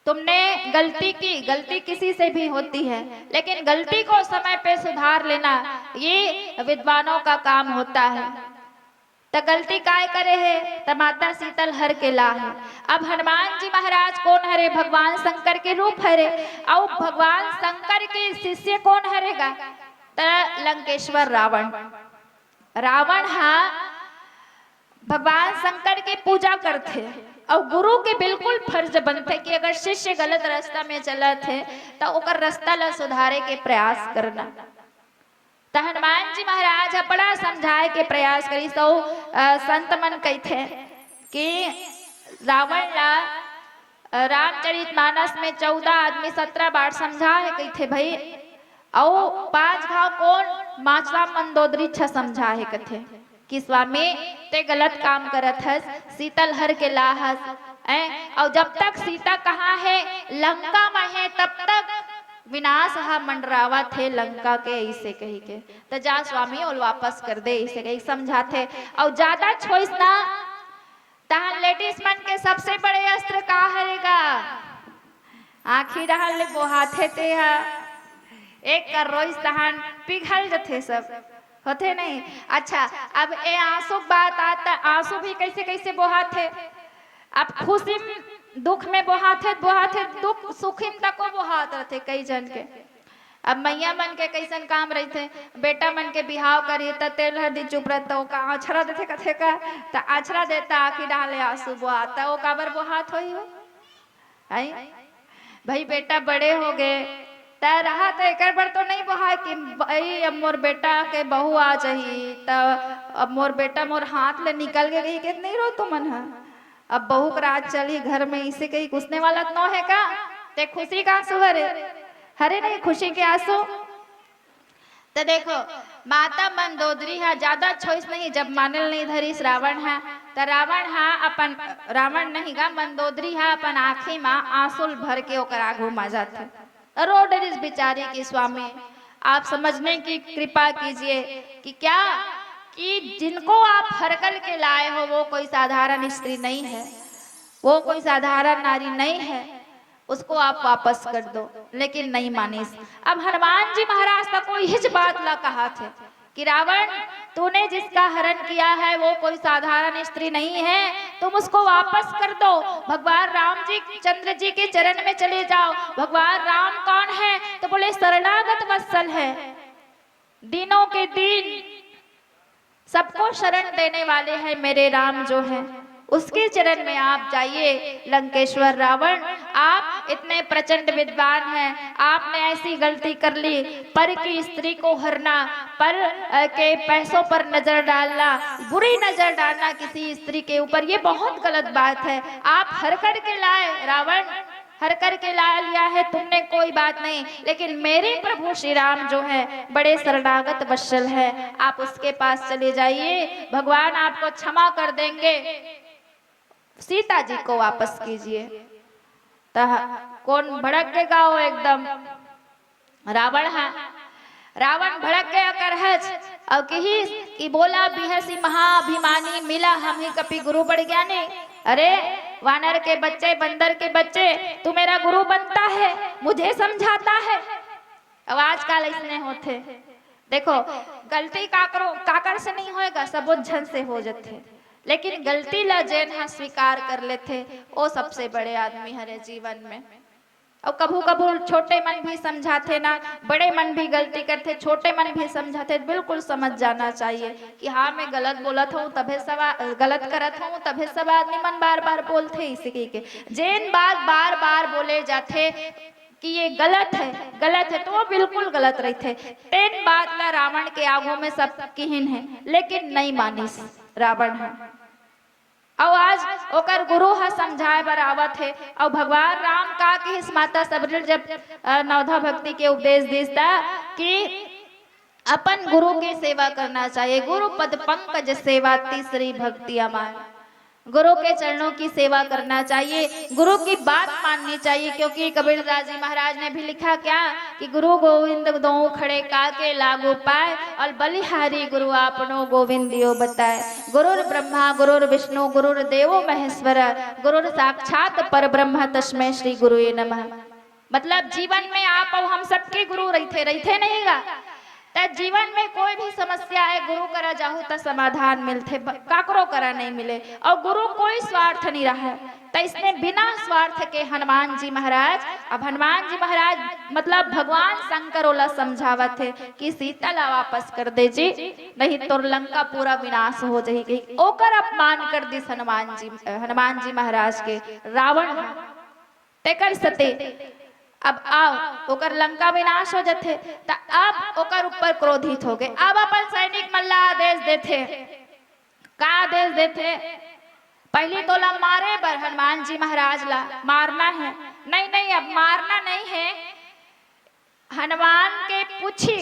तुमने गलती की, गलती किसी से भी होती है, लेकिन गलती को समय पे सुधार लेना, ये विद्वानों का काम होता है।" त गलती काय करे हे? त माता सीतल हर के लाहे। अब हनुमान जी महाराज कोन हरे? भगवान शंकर के रूप हरे। अउ भगवान शंकर के शिष्य कोन हरे गा? त लंकेश्वर रावण। रावण हा भगवान शंकर के पूजा करथे, अउ गुरु के बिल्कुल फर्ज बनथे कि अगर शिष्य गलत रास्ता में चलत हे, त ओकर रास्ता ला सुधारे के प्रयास करना। त हनुमान जी महाराज ह बड़ा समझाए के प्रयास करिस। अउ, अ, संत मन कहिथे कि रावण ला, अ, रामचरितमानस में चौदह आदमी सत्रह बार समझा हे कहिथे भई, अउ पांच घाव कोन? माता मंदोदरी ह समझा हे कथे कि "स्वामी, ते गलत काम करत हस, सीतल हर के लाहस, हैं? अउ जब तक सीता कहाँ हे? लंका में हे, तब तक विनाश ह मंडरावत हे लंका के," अइसे कहिके। "त जा स्वामी, ओला वापस कर दे," अइसे कहिके समझाथे। अउ जादा छोइस ना, तहन लेडीज मन के सबसे बड़े अस्त्र का हरे गा? आँखी डहन ले बोहाथे ते ह। एक कर रोइस तहन पिघल जथे सब, होथे नहीं? अच्छा, अब ए आंसू के बात आत, त आंसू भी कइसे कइसे बोहाथे। अब खुशी में, दुख में बोहाथे, बोहाथे, दुख सुखी में तको बोहात रथे कई झन के। अब मइया मन के कइसन काम रहिथे, बेटा मन के बिहाव करही, त तेल हरदी चुप रहिथे, त ओका आछरा देथे कथे का, त आछरा देथे, आँखी डहन ले आंसू बोहात, त ओ काबर बोहात होही हो? हैं? भई बेटा बड़े हो गे, त रहा त एकर बर तो नइ बोहाय कि भई अब मोर बेटा के बहू आ जाही, त अब मोर बेटा मोर हाथ ले निकल गे कहिके नइ रो तुमन ह। अब बहू के राज चलही घर में, अइसे कहिके उसने वाला त नो हे का? ते खुशी के आंसू हरे, हरे नहीं खुशी के आंसू। त देखो, माता मंदोदरी ह जादा छोइस नहीं, जब माने ल नहीं धरिस रावण ह, त रावण ह अपन, रावण नहीं गा, मंदोदरी ह अपन आँखी म आंसू ल भर के ओकर आगू म जाथे। रो डरिस बिचारी कि "स्वामी, आप समझने की कृपा कीजिए कि क्या, कि जिनको आप हर कल के लाए हो, वो कोई साधारण स्त्री नहीं है, वो कोई साधारण नारी नहीं है, उसको आप वापस कर दो।" लेकिन नहीं मानिस। अब हनुमान जी महाराज तको इहिच बात ला कहाथे कि "रावण, तूने जिसका हरण किया है, वो कोई साधारण स्त्री नहीं है, तुम उसको वापस कर दो।" भगवान राम जी, चंद्र जी के चरण में चले जाओ। भगवान राम कौन है? त बोले, "शरणागत वत्सल है, दीनों के दीन, सबको शरण देने वाले हैं मेरे राम जो हैं, उसके चरण में आप जाइए। लंकेश्वर रावण, आप इतने प्रचंड विद्वान हैं, आपने ऐसी गलती कर ली, पर की स्त्री को हरना, पर अ, के पैसों पर नजर डालना, बुरी नजर डालना किसी स्त्री के ऊपर, ये बहुत गलत बात है। आप हर करके लाए रावण, हर करके ला लिया है तुमने, कोई बात नहीं, लेकिन मेरे प्रभु श्री राम जो है बड़े शरणागत वत्सल है, आप उसके पास चले जाइए, भगवान आपको क्षमा कर देंगे। सीता जी को वापस कीजिए। त कौन भड़क के गाओ एकदम रावण हा। रावण भड़क गया करहज और कहिस कि बोला बिहसी महाअभिमानी, मिला हम ही कपि गुरु बड़ ज्ञानी। अरे वानर के बच्चे, बंदर के बच्चे, तू मेरा गुरु बनता है, मुझे समझाता है। अब आजकल इसने होते, देखो, गलती काकरो काकर से नहीं होएगा, सबो झन से हो जथे, लेकिन गलती ला जेन हा स्वीकार कर लेथे, वो सबसे बड़े आदमी हरे जीवन में। और कभू कभू छोटे मन भी समझाथे ना, बड़े मन भी गलती करथे, छोटे मन भी समझाथे, बिल्कुल समझ जाना चाहिए कि हाँ, मैं गलत बोलत हूँ तभे सब आ- गलत करत हूँ तभे सब आदमी मन बार बार बोलथे। इसी के जेन बात बार बार बोले जाथे कि ये गलत है, गलत है, तो वो बिल्कुल गलत रहिथे। तेन बात ला रावण के आगू में सब किहिन है, लेकिन नहीं मानिस रावण ह। अउ आज ओकर गुरु ह समझाए बर आवत हे। अउ भगवान राम का किहिस, माता सबरी जब अ, नवधा भक्ति के उपदेश दिस ता कि अपन गुरु के सेवा करना चाहिए। गुरु पद पंकज सेवा तीसरी भक्ति अमाय। गुरु के चरणों की सेवा करना चाहिए, गुरु की बात माननी चाहिए, क्योंकि कबीरदास जी महाराज ने भी लिखा क्या कि गुरु गोविंद दोऊ खड़े काके लागू पाए, और बलिहारी गुरु आपनो गोविंद यो बताए। गुरुर ब्रह्मा गुरुर विष्णु गुरुर देवो महेश्वर, गुरुर साक्षात पर ब्रह्म तस्मै श्री गुरुवे नमः। मतलब जीवन में आप अउ हम सबके गुरु रहिथे, रहिथे नहीं गा। त जीवन में कोई भी समस्या आए, गुरु करा जाहू त समाधान मिलथे, ब- काकरो करा नहीं मिले। अउ गुरु कोई स्वार्थ नहीं रहा है, त इसने बिना स्वार्थ के हनुमान जी महाराज, अब हनुमान जी महाराज मतलब भगवान शंकर ओला समझावत हे कि सीता ला वापस कर दे जी, नहीं तोर लंका पूरा विनाश हो जाही। कही ओकर अपमान कर दिस हनुमान जी, हनुमान जी महाराज के रावण ह। तेकर सेती अब आव, ओकर लंका विनाश हो जथे, त अब ओकर ऊपर क्रोधित हो गए। अब अपन सैनिक मन ला आदेश देथे। का आदेश देथे? पहली तोला मारे बर हनुमान जी महाराज ला मारना है। नहीं, नहीं, अब मारना नहीं है, हनुमान के पूछी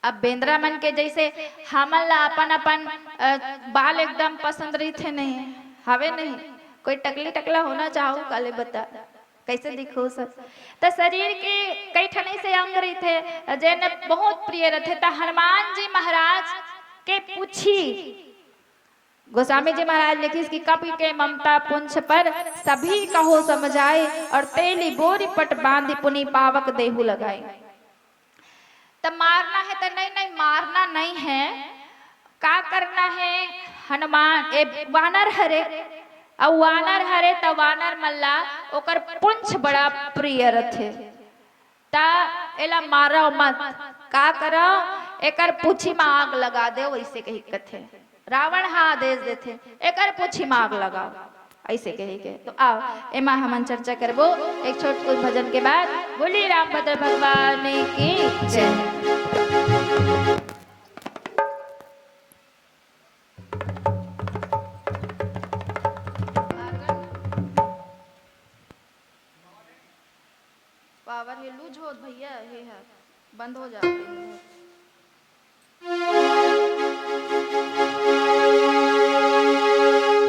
अब बेंदरा मन के जैसे हमन ला अपन अपन, अ, बाल एकदम पसंद रहिथे नहीं, हवे नहीं, कोई टकली टकला होना चाहू काले बता, कैसे दिखो सब। त शरीर के कई ठन ऐसे अंग रहिथे, जेन बहुत प्रिय रहिथे, त हनुमान जी महाराज के पूछी, गोस्वामी जी महाराज लिखिस कि कपि के ममता पुंछ पर सभी कहो समझाए, और तेली बोरी पट बांधी पुनि पावक देहु लगाए। त मारना है त नहीं, नहीं, मारना नहीं है। का करना है? हनुमान ए वानर हरे, अउ वानर हरे त वानर मन ला ओकर पुंछ बड़ा प्रिय रथे। त एला मारव मत, का करव, एकर पूछी म आग लगा देव, वैसे कही कथे। रावण ह आदेश देथे, एकर पूछी म आग लगाव, ऐसे कही के। तो आओ, एमा हमन चर्चा करबो एक छोट कुछ भजन के बाद। बोली रामभद्र भगवान की जय। पावर हे लूज होत भैया, हे ह बंद हो जात हे।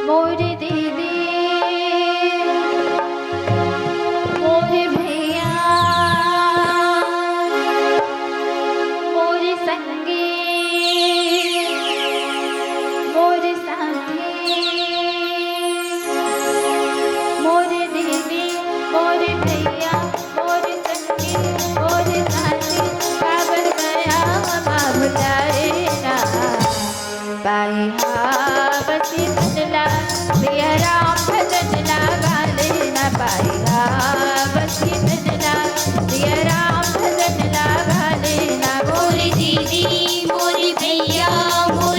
मोर दीदी, मोर भैया, मोर संगी, मोर साथी, मोर दीदी, मोर भैया, मोर संगी, मोर साथी, काबर गया हमा भुलाए ना। पाए हा बसी मनला, सिया राम भजन ला गाले ना। पाए हा बसी मनला, सिया राम भजन ला गाले ना। मोरी दीदी, मोरी भैया, मोर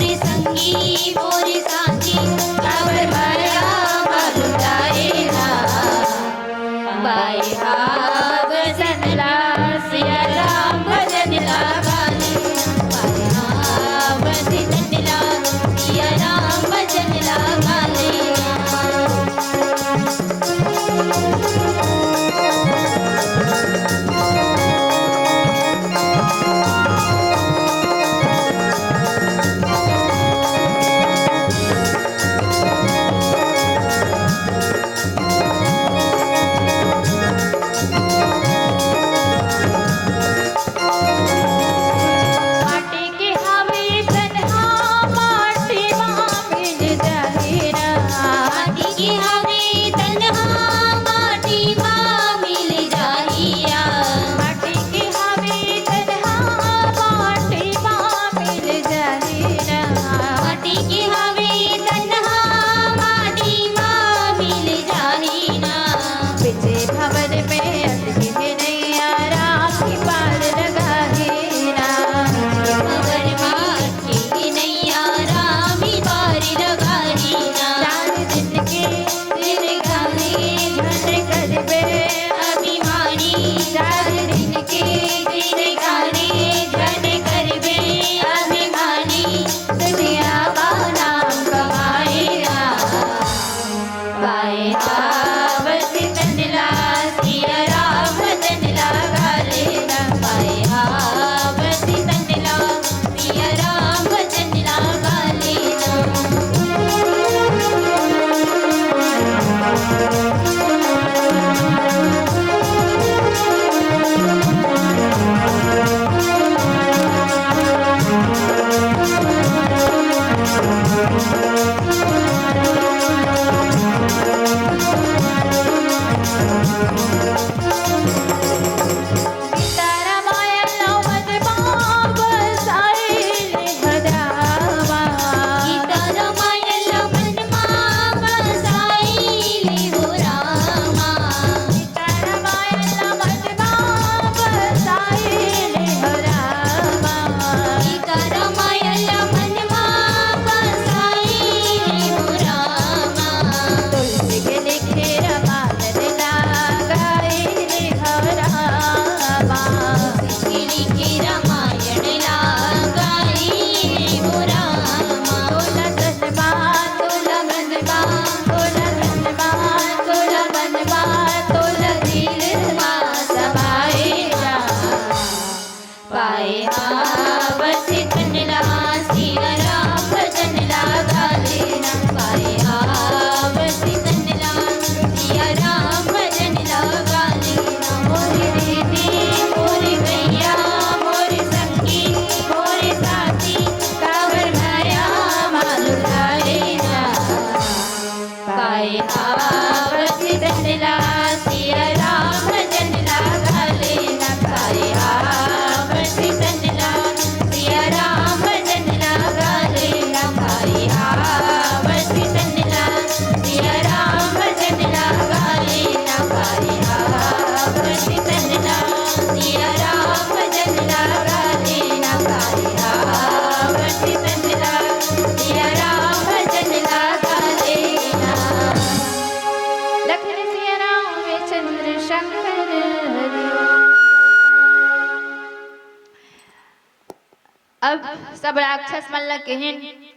अब सब राक्षस मन ल किहिन,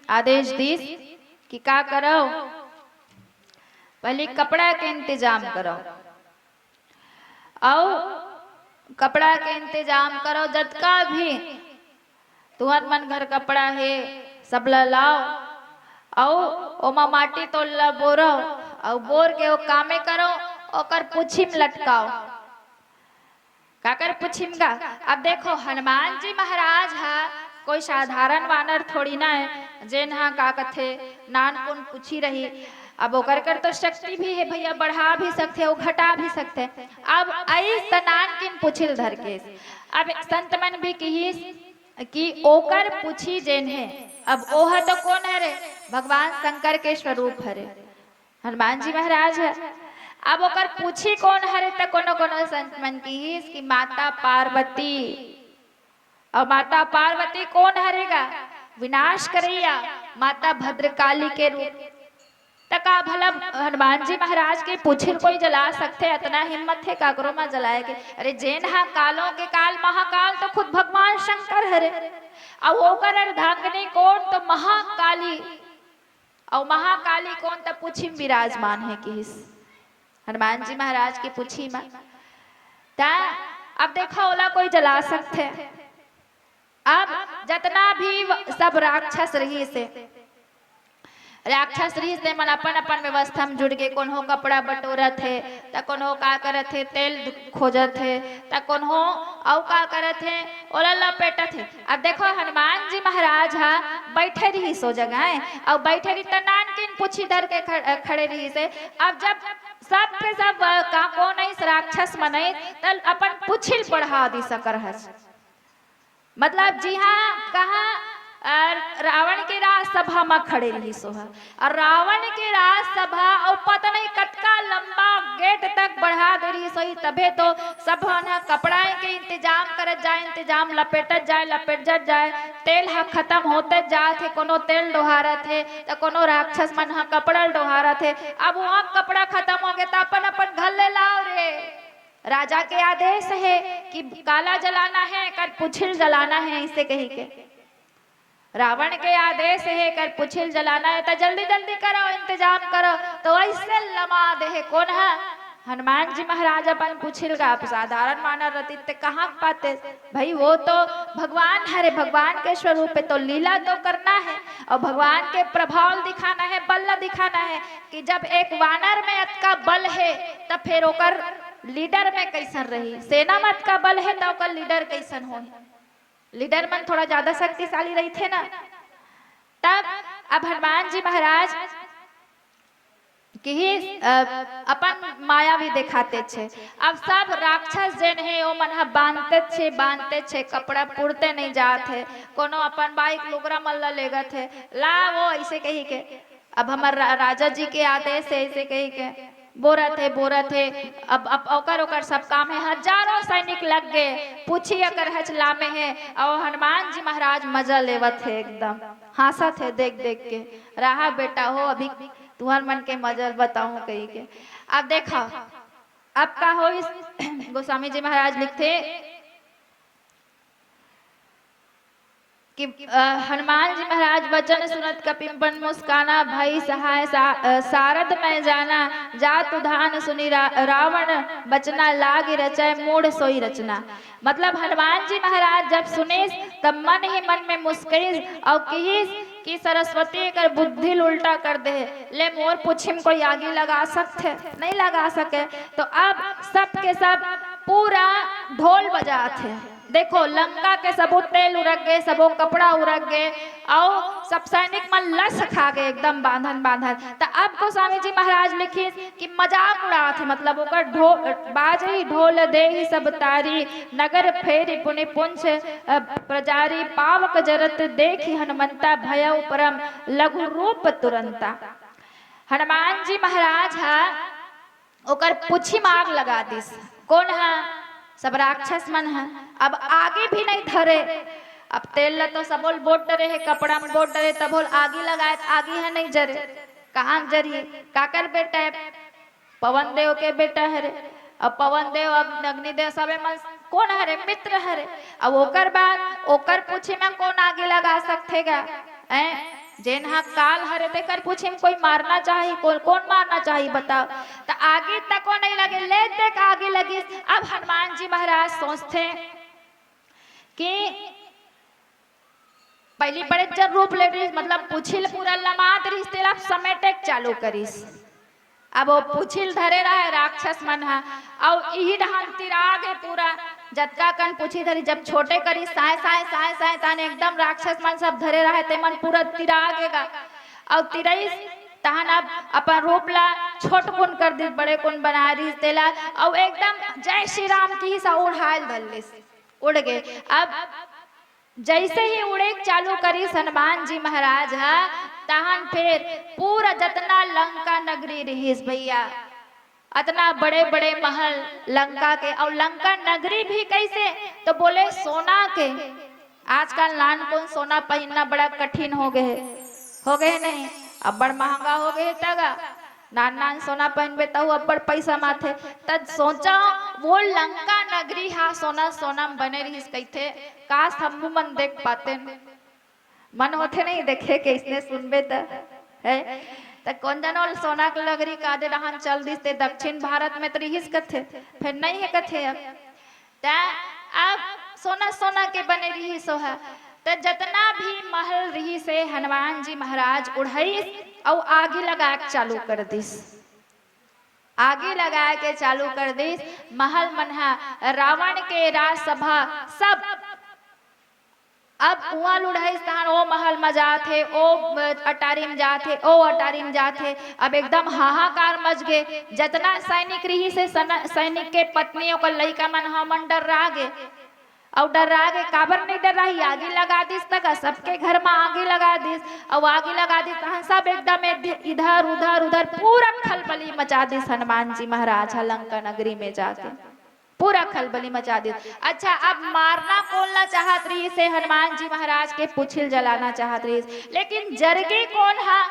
आदेश दीस कि का करव, पहली कपड़ा के इंतजाम करव, अउ कपड़ा के इंतजाम करव, जतका भी तुहर मन घर कपड़ा हे, सबला लाव, अउ ओमा माटी तोल ला बोरव, अउ बोर के ओ कामे करव, ओकर पूछी म लटकाव। काकर पूछी म गा? अब देखो, हनुमान जी महाराज ह कोई साधारण वानर थोड़ी ना हे, जेन ह का कथे, नानकुन पूछी रही। अब ओकर कर तो शक्ति भी हे भैया, बढ़ा भी सकथे अउ घटा भी सकथे। अब अइस त नानकिन पूछी ल धर के, अब संत मन भी किहिस कि ओकर पूछी जेन हे, अब ओह तो कोन हरे? भगवान शंकर के स्वरूप हरे, हनुमान जी महाराज ह। अब ओकर पूछी कोन हरे? त कोनो कोनो संत मन किहिस कि माता पार्वती। अउ माता पार्वती कोन हरे गा? विनाश करइया, माता भद्रकाली के रूप। त का भला हनुमान जी महाराज के पूछी ल कोई जला सकथे? अतना हिम्मत हे काकरो म जलाए के? अरे, जेन ह कालों के काल महाकाल तो खुद भगवान शंकर हरे, अउ ओकर अर्धांगिनी कोन? तो महाकाली। अउ महाकाली कोन? त पूछी म विराजमान हे किहिस, हनुमान जी महाराज के पूछी म। त अब देखो, ओला कोई जला सकथे? अब जतना भी व-, सब राक्षस रहिस हे, राक्षस रहिस हे, मन अपन अपन व्यवस्था म जुड़ गे। कोनो कपड़ा बटोरत हे, त कोनो का करत हे, तेल खोजत हे, त कोनो अउ का करत हे, ओला लपेटत हे। अब देखो, हनुमान जी महाराज ह बइठे रहिस ओ जगह, अउ बइठे रहिस त नानकिन पूछी धर के ख-, खड़े रहिस हे। अब जब सब के सब, अ, का कोन अइस, राक्षस मन अइस, त अपन पूछी ल बढ़ा दिस ओकर हस। मतलब जिहाँ कहाँ, अ, रावण के राजसभा म खड़े रहिस ओह, अउ रावण के राजसभा अउ पता नहीं कतका लंबा गेट तक बढ़ा दे रहिस होही, तभे तो सब मन ह कपड़ा के इंतजाम करत जाय, इंतजाम लपेटत जाय, लपेटत जाय, तेल ह खतम होते जात हे, कोनो तेल डोहारत हे, त कोनो राक्षस मन ह कपड़ा डोहारत हे। अब वहाँ कपड़ा खतम हो गे, त अपन अपन घर ले लाव रे। राजा के आदेश हे कि काला जलाना हे, एकर पूछी ल जलाना हे, अइसे कहि के। रावण के आदेश हे, एकर पूछी ल जलाना हे, त जल्दी जल्दी करो, इंतजाम करो। तो अइसे लमा दे हे कोन ह? हनुमान जी महाराज अपन पूछी ल गा। अब साधारण वानर रतिस त कहाँ पाते? भाई, वो तो भगवान हरे, भगवान के स्वरूप हे, तो लीला तो करना हे, अउ भगवान के प्रभाव ल दिखाना हे, बल ल दिखाना हे कि जब एक वानर में अतका बल हे, त फेर ओकर लीडर में कइसन रही? सेना में अतका बल हे, त ओकर लीडर कइसन होही? लीडर मन थोड़ा ज्यादा शक्तिशाली रहिथे ना। तब अब हनुमान जी महाराज किहिस, अ, अपन माया भी देखातेच हे। अब सब राक्षस जेन हे, ओमन ह बांधतेच हे, बांधतेच हे, कपड़ा पुरते नहीं जात हे। कोनो अपन बाइक लुगरा मन ल लेगत हे, ला वो अइसे कहि के। अब हमर रा-, राजा जी के आदेश हे, अइसे कहि के बोरत हे, बोरत हे। अब, अब ओकर, ओकर सब काम हे। हजारों सैनिक लग गे, पूछी अकर हच लामे हे, अउ हनुमान जी महाराज मजा लेवत हे, एकदम हाँसत हे देख देख के। रहा बेटा हो, अभी तुहर मन के मजा बताऊं कहि के। अब देखा, अब का होइस, गोस्वामी जी महाराज लिखथे कि, अ, हनुमान जी महाराज वचन सुनत कपिपन मुस्काना, भई सहाय सा-, अ, सारद मैं जाना, जात उधान सुनि रा-, रावण बचना, लाग रचय मूढ़ सोई रचना। मतलब हनुमान जी महाराज जब सुनिस, तब मन ही मन में मुस्करिस अउ किहिस कि सरस्वती एकर बुद्धि ल उल्टा कर दे हे। ले मोर पूछी म कोई आगी लगा सकथे? नहीं लगा सके। तो अब सब के सब पूरा ढोल बजात हे। देखो, लंका के सबो तेल उरक गे, सबो कपड़ा उरक गे, अउ सब सैनिक मन लस खा गे एकदम बांधन बांधन। त अब गोस्वामी जी महाराज लिखिस कि मजाक उड़ात हे, मतलब ओकर ढो-, बाजही ढोल देहि सब तारी, नगर फेरि पुनि पुंछ, अ, प्रजारी, पावक जरत देखि हनुमंता, भयउ परम लघु रूप तुरंता। हनुमान जी महाराज ह ओकर पूछी म आग लगा दिस। कोन ह? सब राक्षस मन ह। अब आगी भी नहीं धरे। अब तेल ल तो सबो ल बोर डरे हे, कपड़ा म बोर डरे, तभो ल आगी लगाए त आगी ह नहीं जरे। कहाँ जरही? काकर बेटा हे? पवन देव के बेटा हरे। अब पवन देव, अब अग्निदेव, सबे मन कोन हरे? मित्र हरे। अउ ओकर बाद ओकर पूछी म कोन आगी लगा सकथे गा? हैं? जेन ह काल हरे, तेकर पूछी म कोई मारना चाही, कोन, कोन मारना चाही, बताव? त आगी तको नइ लगे, ले देख आगी लगिस। अब हनुमान जी महाराज सोचथे कि पहिली बड़े जन रूप ले रिहिस, मतलब पूछी ल पूरा लमात रिहिस, तेला समेटे के चालू करिस। अब ओ पूछी ल धरे रहय राक्षस मन ह, अउ इही डहन तिरागे पूरा, जतका कन पूछी धरिस, जब छोटे करिस, साँय, साँय, साँय, साँय, तहन एकदम राक्षस मन सब धरे रहय, ते मन पूरा तिरागे गा। अउ तिरइस, तहन अब अपन रूप ला छोटकुन कर दिस, बड़ेकुन बना रिहिस तेला, अउ एकदम जय श्री राम किहिस, अउ उड़ाय ल धर लिस, उड़ गे। अब जइसे ही उड़े के चालू करिस हनुमान जी महाराज ह, तहन फेर पूरा जतना लंका नगरी रिहिस भइया, अतना बड़े-बड़े महल लंका के, अउ लंका नगरी भी कइसे, तो बोले सोना के। आजकल नानकुन सोना पहिनना बड़ा कठिन हो गे हे, हो गे हे नहीं, अब्बड़ महंगा हो गे हे तगा। नान नान सोना पहिनबे तहू अब्बड़ पइसा माथे। त सोचा, वो लंका नगरी हा सोना सोना म बने रिहिस कहिथे, काश हमू मन देख पातेन। मन होथे नहीं देखे के, इसने सुनबे त, है? त कोन जनो ल सोना के नगरी का दे डहान चल दिस, ते दक्षिण भारत में त रिहिस कथे, फेर नहीं हे कथे अब। त अब सोना सोना के बने रिहिस ओहा। त जतना भी महल रिहिस हे, हनुमान जी महाराज उड़ाइस अउ आगी लगाए के चालू कर दिस। आगी लगाए के चालू कर दिस। महल मन ह, रावण के राजसभा सब, अब उहाँ ल उड़ाइस तहन ओ महल म जात हे, ओ अटारी म जात हे, ओ अटारी म जात हे। अब एकदम हाहाकार मच गे। जतना सैनिक रिहिस हे, सैनिक के पत्नी, ओकर लइका मन ह, मन डर्रा गे। अउ डर्रा गे, काबर नहीं डर्राही? आगी लगा दिस तगा, सबके घर म आगी लगा दिस। अउ आगी लगा दिस तहन सब एकदम इध-, इधर उधर उधर पूरा खलबली मचा दिस हनुमान जी महाराज ह लंका नगरी में जाके। पूरा खलबली मचा दिस। अच्छा, अब मारना कोन ला चाहत रिहिस हे? हनुमान जी महाराज के पूछी ल जलाना चाहत रिहिस, लेकिन जरगे कोन हा?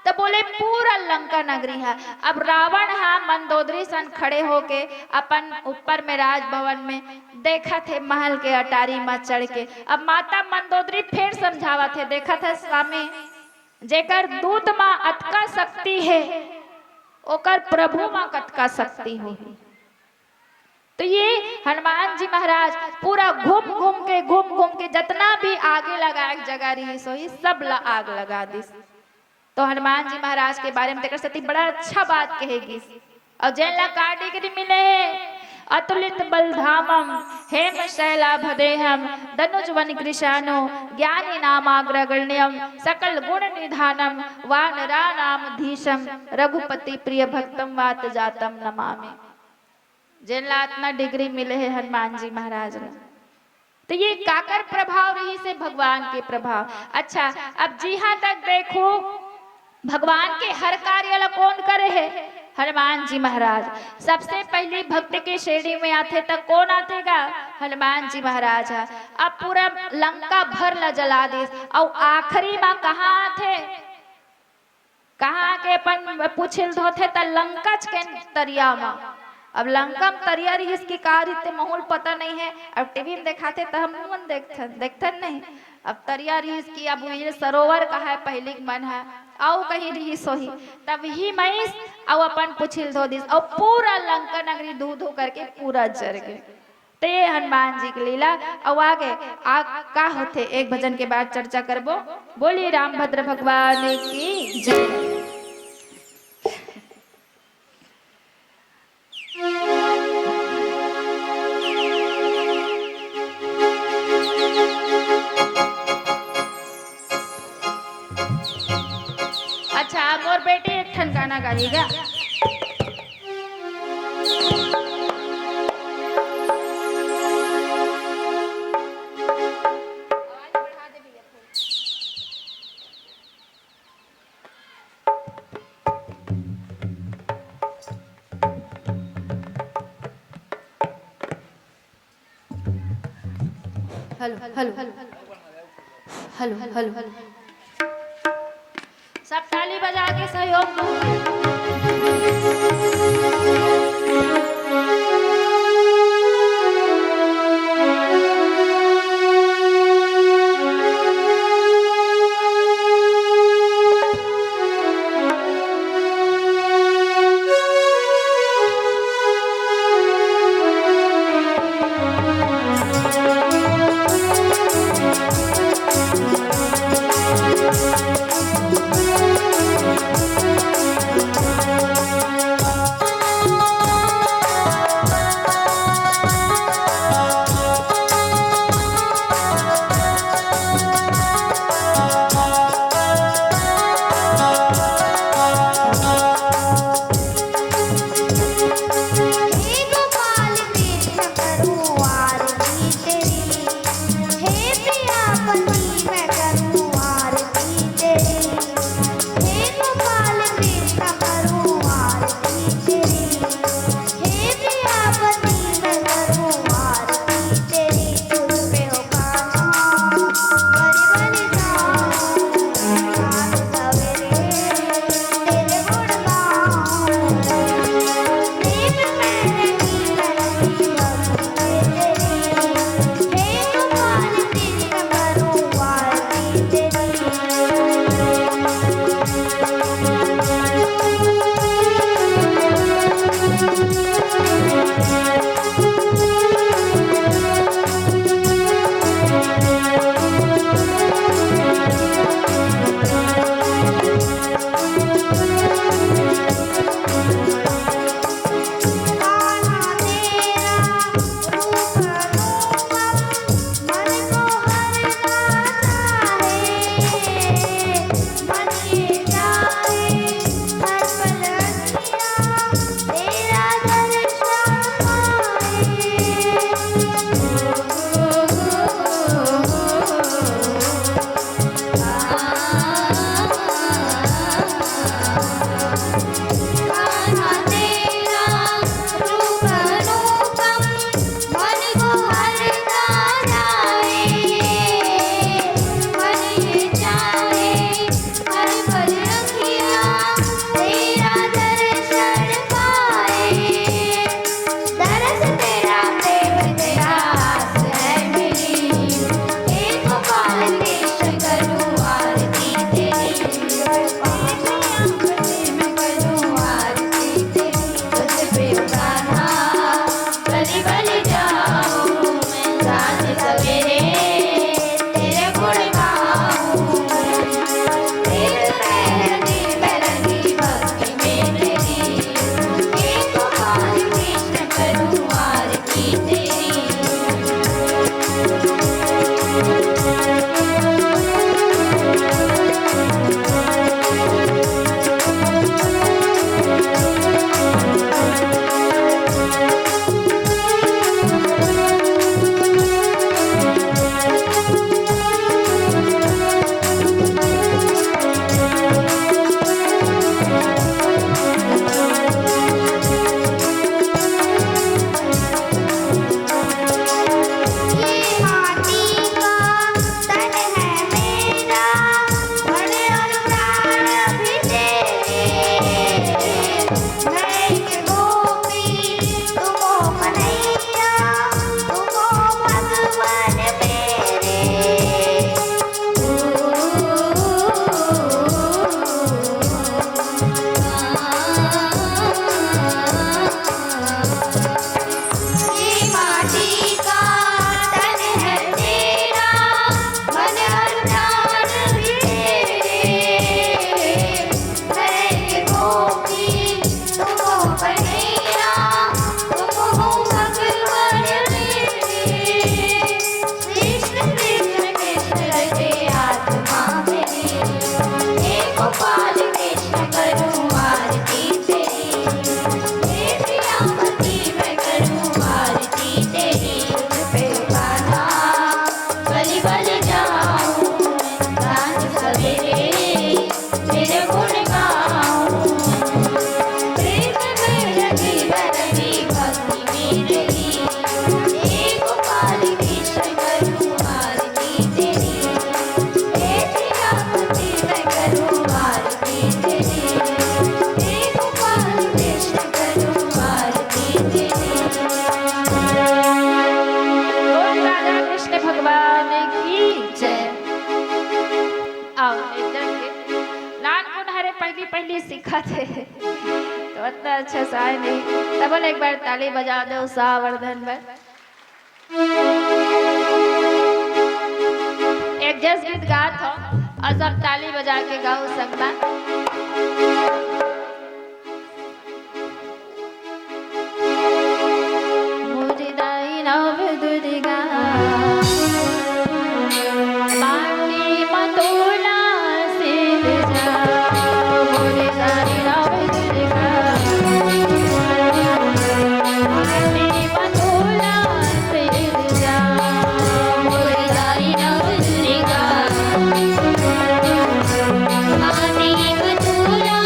त बोले पूरा लंका नगरी हा। अब रावण हा मंदोदरी सन खड़े होके अपन ऊपर में राजभवन में देखत हे महल के अटारी म चढ़ के। अब माता मंदोदरी फेर समझावत हे, देखत हे स्वामी, जेकर दूत म अतका शक्ति हे, ओकर प्रभु म कतका शक्ति होही। तो ये हनुमान जी महाराज पूरा घूम घूम के, घूम घूम के जतना भी आगी लगाए के जगह रिहिस होही, सब ला आग लगा दिस। तो हनुमान जी महाराज के बारे में तेकर सेती बड़ा अच्छा बात कहे गिस। अउ जेन ला का डिग्री मिले हे, अतुलित बल धामम, हेम शैलाभ देहम, दनुज वन कृशानु, ज्ञानी नामाग्रगण्यम, सकल गुण निधानम, वानरा नाम धीशम, रघुपति प्रिय भक्तम, वात जातम नमामि। जेन ला अतना डिग्री मिले हे हनुमान जी महाराज ला। तो ये काकर प्रभाव रिहिस हे? भगवान के प्रभाव। अच्छा, अब जिहां तक देखो, भगवान के हर कार्य ला कोन करे हे? हनुमान जी महाराज। सबसे पहिली भक्त के श्रेणी में आथे त कोन आथे गा? हनुमान जी महाराज ह। अब पूरा लंका भर ला जला दिस, अउ आखिरी मा कहां आथे? कहां के अपन पूछी ल धोथे त लंकाच के तरिया म। अब लंका म तरिया रिहिस कि का रिहिस ते महू ल पता नहीं हे। अब टीवी म देखाथे त हमू मन देखथन, देखथन नहीं। अब तरिया रिहिस कि अब वीर सरोवर कहाय पहिली के मन ह, अउ कहीं रिहिस होही। तब ही मइस अउ अपन पूछी ल धो दिस, अउ पूरा लंका नगरी धू धू करके पूरा जर गे। ते हनुमान जी के लीला। अउ आगे आ का होथे, एक भजन के बाद चर्चा करबो। बोलिए रामभद्र भगवान की जय। अच्छा, मोर बेटी एक ठन गाना गाही गा। Hello, hello, hello, hello, hello. सब ताली बजा के सहयोग दो। सवेरे तेरे गुण गाऊं, तेरे पहली पहली भक्ति में तेरी, एक बार कृष्ण करूं आरती तेरी। कृष्ण भगवान की जय। आओ, एक जन के नानकुन हरे, पहली पहली सीखत हे, तो अतना अच्छा से आय नहीं। तब ले एक बार ताली बजा दो सावर्धन बर। एक जस गीत गात हो अउ सब ताली बजा के गाओ संगमा। मोर दाई नव दुर्गा, माटी म तोला सिरजा। मोर दाई नव दुर्गा, माटी म तोला सिरजा। मोर दाई नव दुर्गा, माटी म तोला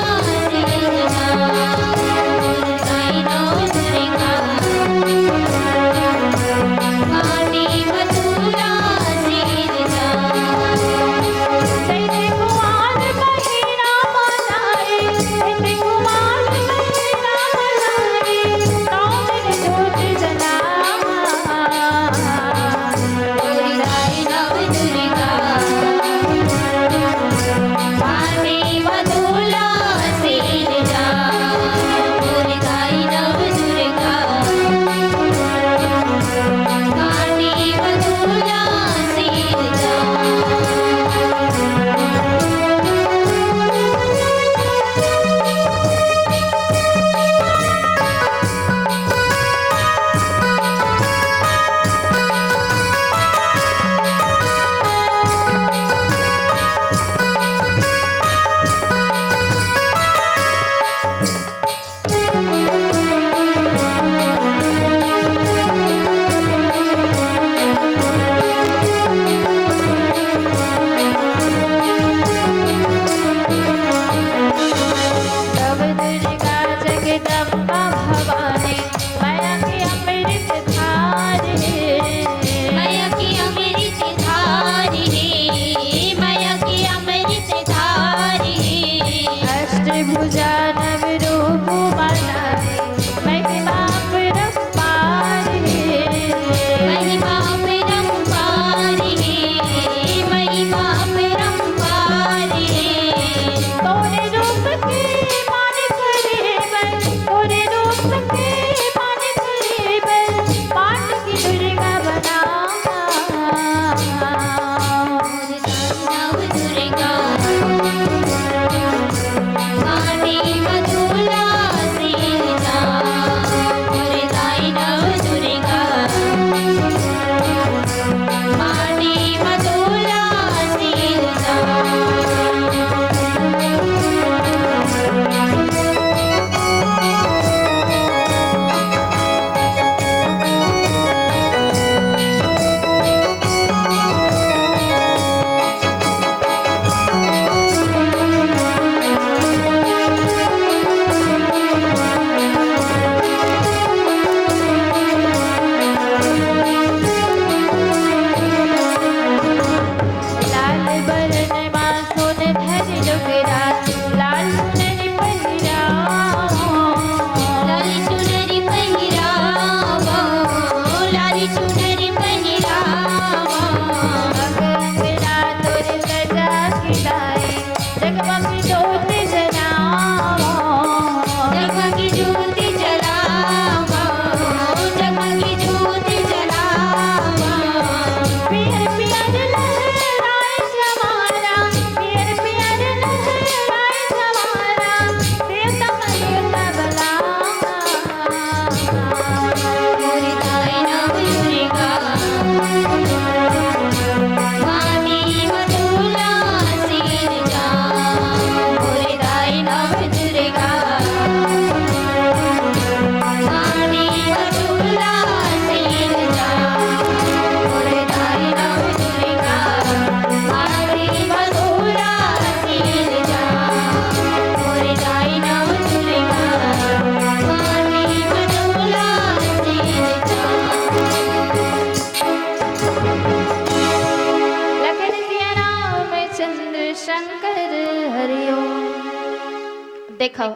देखो,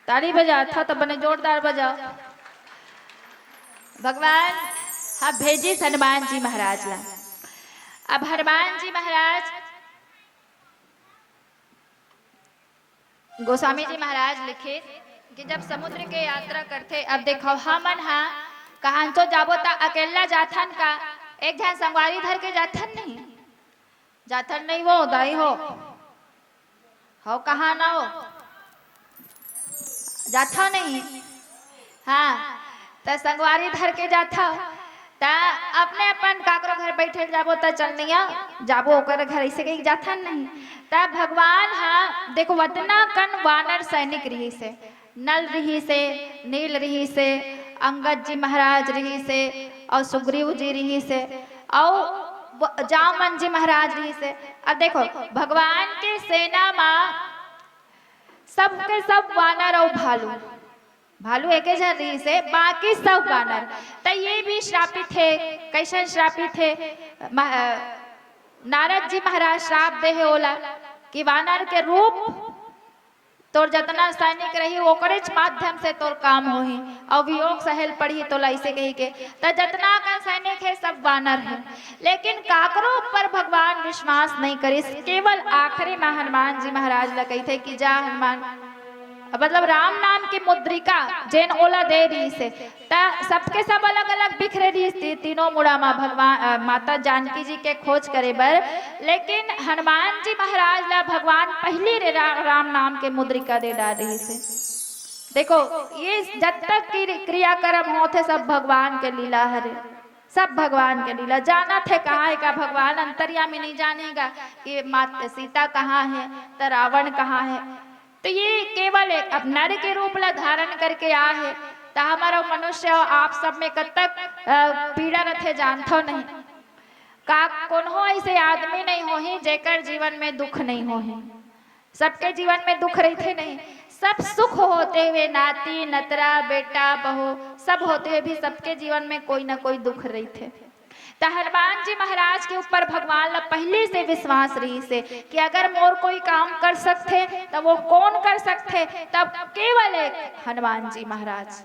ताली बजात हव त बने जोरदार बजाव। भगवान ह भेजिस हनुमान जी महाराज ला। अब हनुमान जी महाराज, गोस्वामी जी महाराज लिखिस कि जब समुद्र के यात्रा करथे, अब देखो, हमन ह कहांचो जाबो त अकेल्ला जाथन का? एक झन संगवारी धर के जाथन नहीं? जाथन नहीं वो दाई हो? हव कहां ना हो? जाथव नहीं? हाँ, त संगवारी धर के जाथव, त अपने अपन काकरो घर बइठे जाबो, त चल नइया, जाबो ओकर घर, अइसे कहिके जाथन नहीं। त भगवान ह, देखो, अतना कन वानर सैनिक रिहिस हे, नल रिहिस हे, नील रिहिस हे, अंगद जी महाराज रिहिस हे, अउ सुग्रीव जी रिहिस हे, अउ व-, जामवंत जी महाराज रिहिस हे। अब देखो, भगवान के सेना म सबके सब वानर अउ भालू, भालू एके झन रिहिस हे, बाकी सब वानर। त ये भी श्रापित हे। कइसन श्रापित हे? मह-, अ, नारद जी महाराज श्राप दे हे ओला कि वानर के रूप, तोर जतना सैनिक रही, ओकरेच माध्यम से तोर काम होही, अउ वियोग सहे ल पड़ही तोला, अइसे कहिके। त जतना कन सैनिक हे, सब वानर हे, लेकिन काकरो ऊपर भगवान विश्वास नहीं करिस। केवल आखिरी म हनुमान जी महाराज ला कहिथे कि जा हनुमान, मतलब राम नाम के मुद्रिका जेन ओला दे रिहिस हे, त सबके सब अलग-अलग बिखरे रिहिस ती-, तीनों मुड़ा म भगवान, अ, माता जानकी जी के खोज करे बर, लेकिन हनुमान जी महाराज ला भगवान पहिली रे रा-, राम नाम के मुद्रिका दे डार रिहिस हे। देखो, ये जब तक कि क्रियाकर्म होथे, सब भगवान के लीला हरे, सब भगवान के लीला। जानत हे कहाँ हे का भगवान? अंतर्यामी नहीं जानेगा कि मात सीता कहाँ हे, त रावण कहाँ हे। त ये केवल एक अब नर के रूप ला धारण करके आ हे, त हमर अउ मनुष्य अउ आप सब में कतक, अ, पीड़ा रथे, जानथव नहीं? का कोनो अइसे आदमी नहीं होही जेकर जीवन में दुख नहीं होही? सबके जीवन में दुख रहिथे नहीं? सब सुख होते हुए, नाती, नतरा, बेटा, बहू, सब होते हुए भी सबके जीवन में कोई ना कोई दुख रहिथे। त हनुमान जी महाराज के ऊपर भगवान ला पहिली से विश्वास रिहिस हे कि अगर मोर कोई काम कर सकथे, त वो कोन कर सकथे? तब केवल एक हनुमान जी महाराज।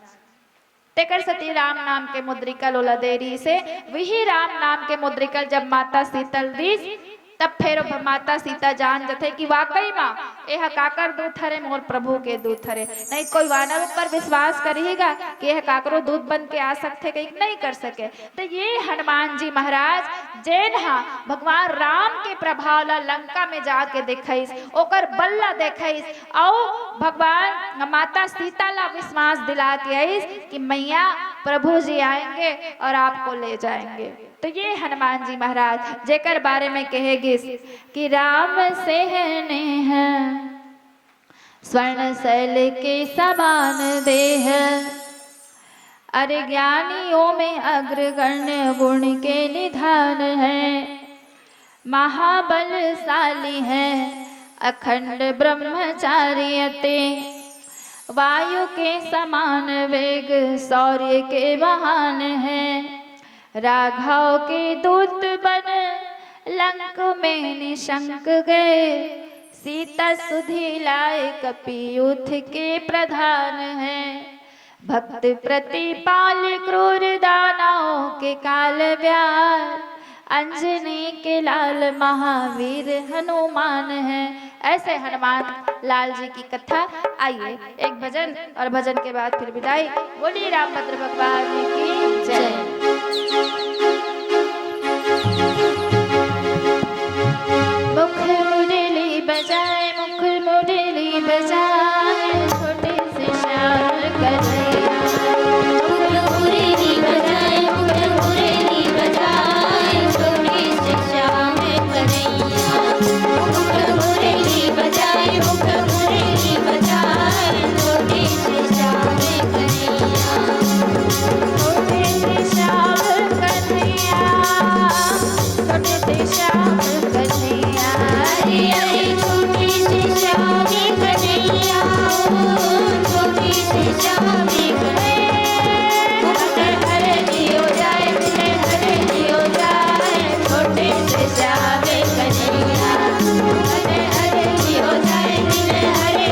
तेकर सेती राम नाम के मुद्रिका ल ओला दे रिहिस हे। वही राम नाम के मुद्रिका ल जब माता सीता ल दिस, तब फेर माता सीता जान जथे कि वाकई म एह काकर दूत हरे, मोर प्रभु के दूत हरे। नहीं कोई वानर ऊपर विश्वास करही गा कि एह काकरो दूत बन के आ सकथे, कहिके नहीं कर सके। त ये हनुमान जी महाराज जेन ह भगवान राम के प्रभाव ला लंका में जाके देखइस, ओकर बल ला देखइस, अउ भगवान माता सीता ला विश्वास दिला के आइस कि मैया प्रभु जी आएंगे और आपको ले जाएंगे। तो ये हनुमान जी महाराज जेकर बारे में कहे गिस कि राम सेहनेह स्वर्ण शैल के समान देह। अरे ज्ञानियों में अग्रगण्य गुण के निधान है, महाबलशाली है अखंड ब्रह्मचारी अति। वायु के समान वेग शौर्य के महान है, राघव के दूत बन लंक में निशंक गए। सीता सुधी लाए कपि यूथ के प्रधान है। भक्त प्रतिपाल क्रूर दानव के काल व्याल। अंजनी के लाल महावीर हनुमान है। ऐसे हनुमान लाल जी की कथा। आइए एक भजन और भजन के बाद फिर विदाई। बोलिए रामभद्र भगवान की जय। मुख मुरली बजाए, मुख मुरली बजाए, छोटे से श्याम कन्हैया। मुख मुरली बजाए, मुख मुरली बजाए, छोटे से श्याम कन्हैया। मुख मुरली बजाए, मुख मुरली बजाए, छोटे से श्याम कन्हैया। छोटे से श्याम कन्हैया, छोटे से श्याम कन्हैया। अरे, अरे, छोटे से श्याम कन्हैया, ओ, छोटे से श्याम कन्हैया। हर हर दियो जाए, हर हर दियो जाए, छोटे से श्याम कन्हैया। हर हर दियो जाए, हर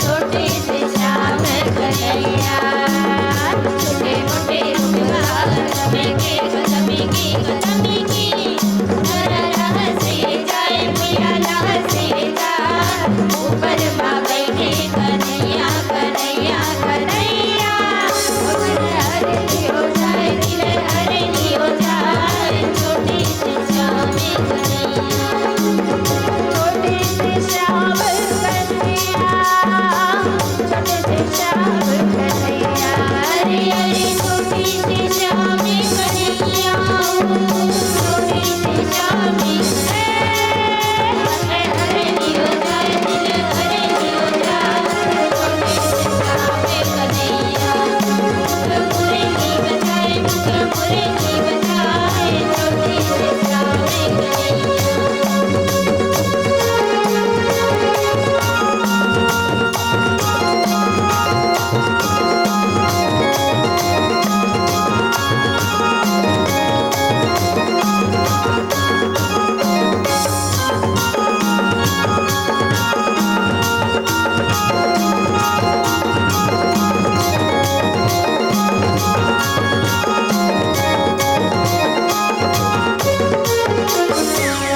छोटे से श्याम कन्हैया, छोटे मोटे रूप का कदम के, कदम की, कदम की। जरा राह से जाए, भैया राह से जाए, ऊपर मा बैठे कन्हैया, कन्हैया, कन्हैया। हर लियो जाए, दिल हर लियो जाए, छोटे से श्याम कन्हैया। छोटे से श्याम कन्हैया, छोटे से श्याम कन्हैया। अरे, अरे, छोटे से श्याम कन्हैया, छोटे से श्याम कन्हैया। अरे, अरे, लियो जाए, दिल हर लियो जाए, छोटे से श्याम कन्हैया।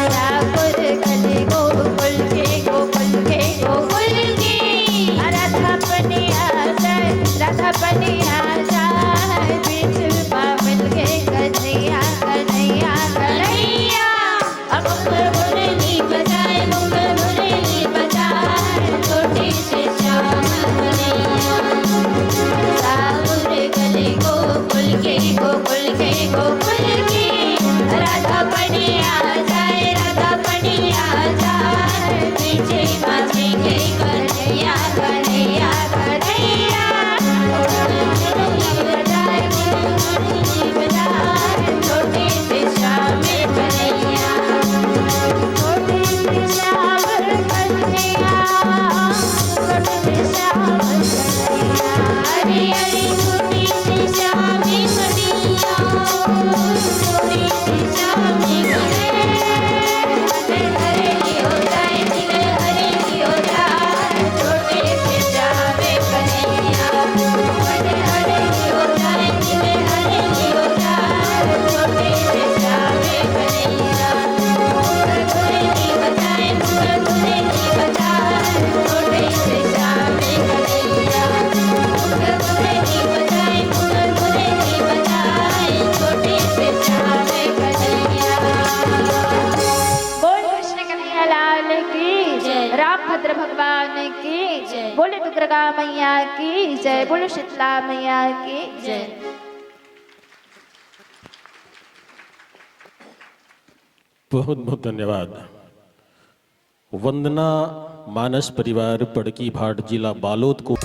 रापुर गली गोकुल के, गोकुल के, गोकुल के। राधा पनिया जाए, राधा पनिया जाए, बीच बाबल के कन्हैया, कन्हैया, कन्हैया। अब मुरली बजाए, मुरली बजाए, छोटे से श्याम कन्हैया। सापुर गली गोकुल के, गोकुल के, गोकुल के। राधा पनिया जाए, राधा पनिया जाए, पीछे पाछे के कन्हैया, कन्हैया, कन्हैया। छोटे से श्याम कन्हैया, छोटे से श्याम कन्हैया, छोटे से श्याम कन्हैया। अरे, अरे, छोटे से श्याम कन्हैया, छोटे से श्याम कन्हैया। बोल कृष्ण कन्हैया लाल की जय। रामभद्र भगवान की जय। बोले दुर्गा मैया की जय। बोले शीतला मैया की जय। बहुत बहुत धन्यवाद। वंदना मानस परिवार, पड़की भाट, जिला बालोद को।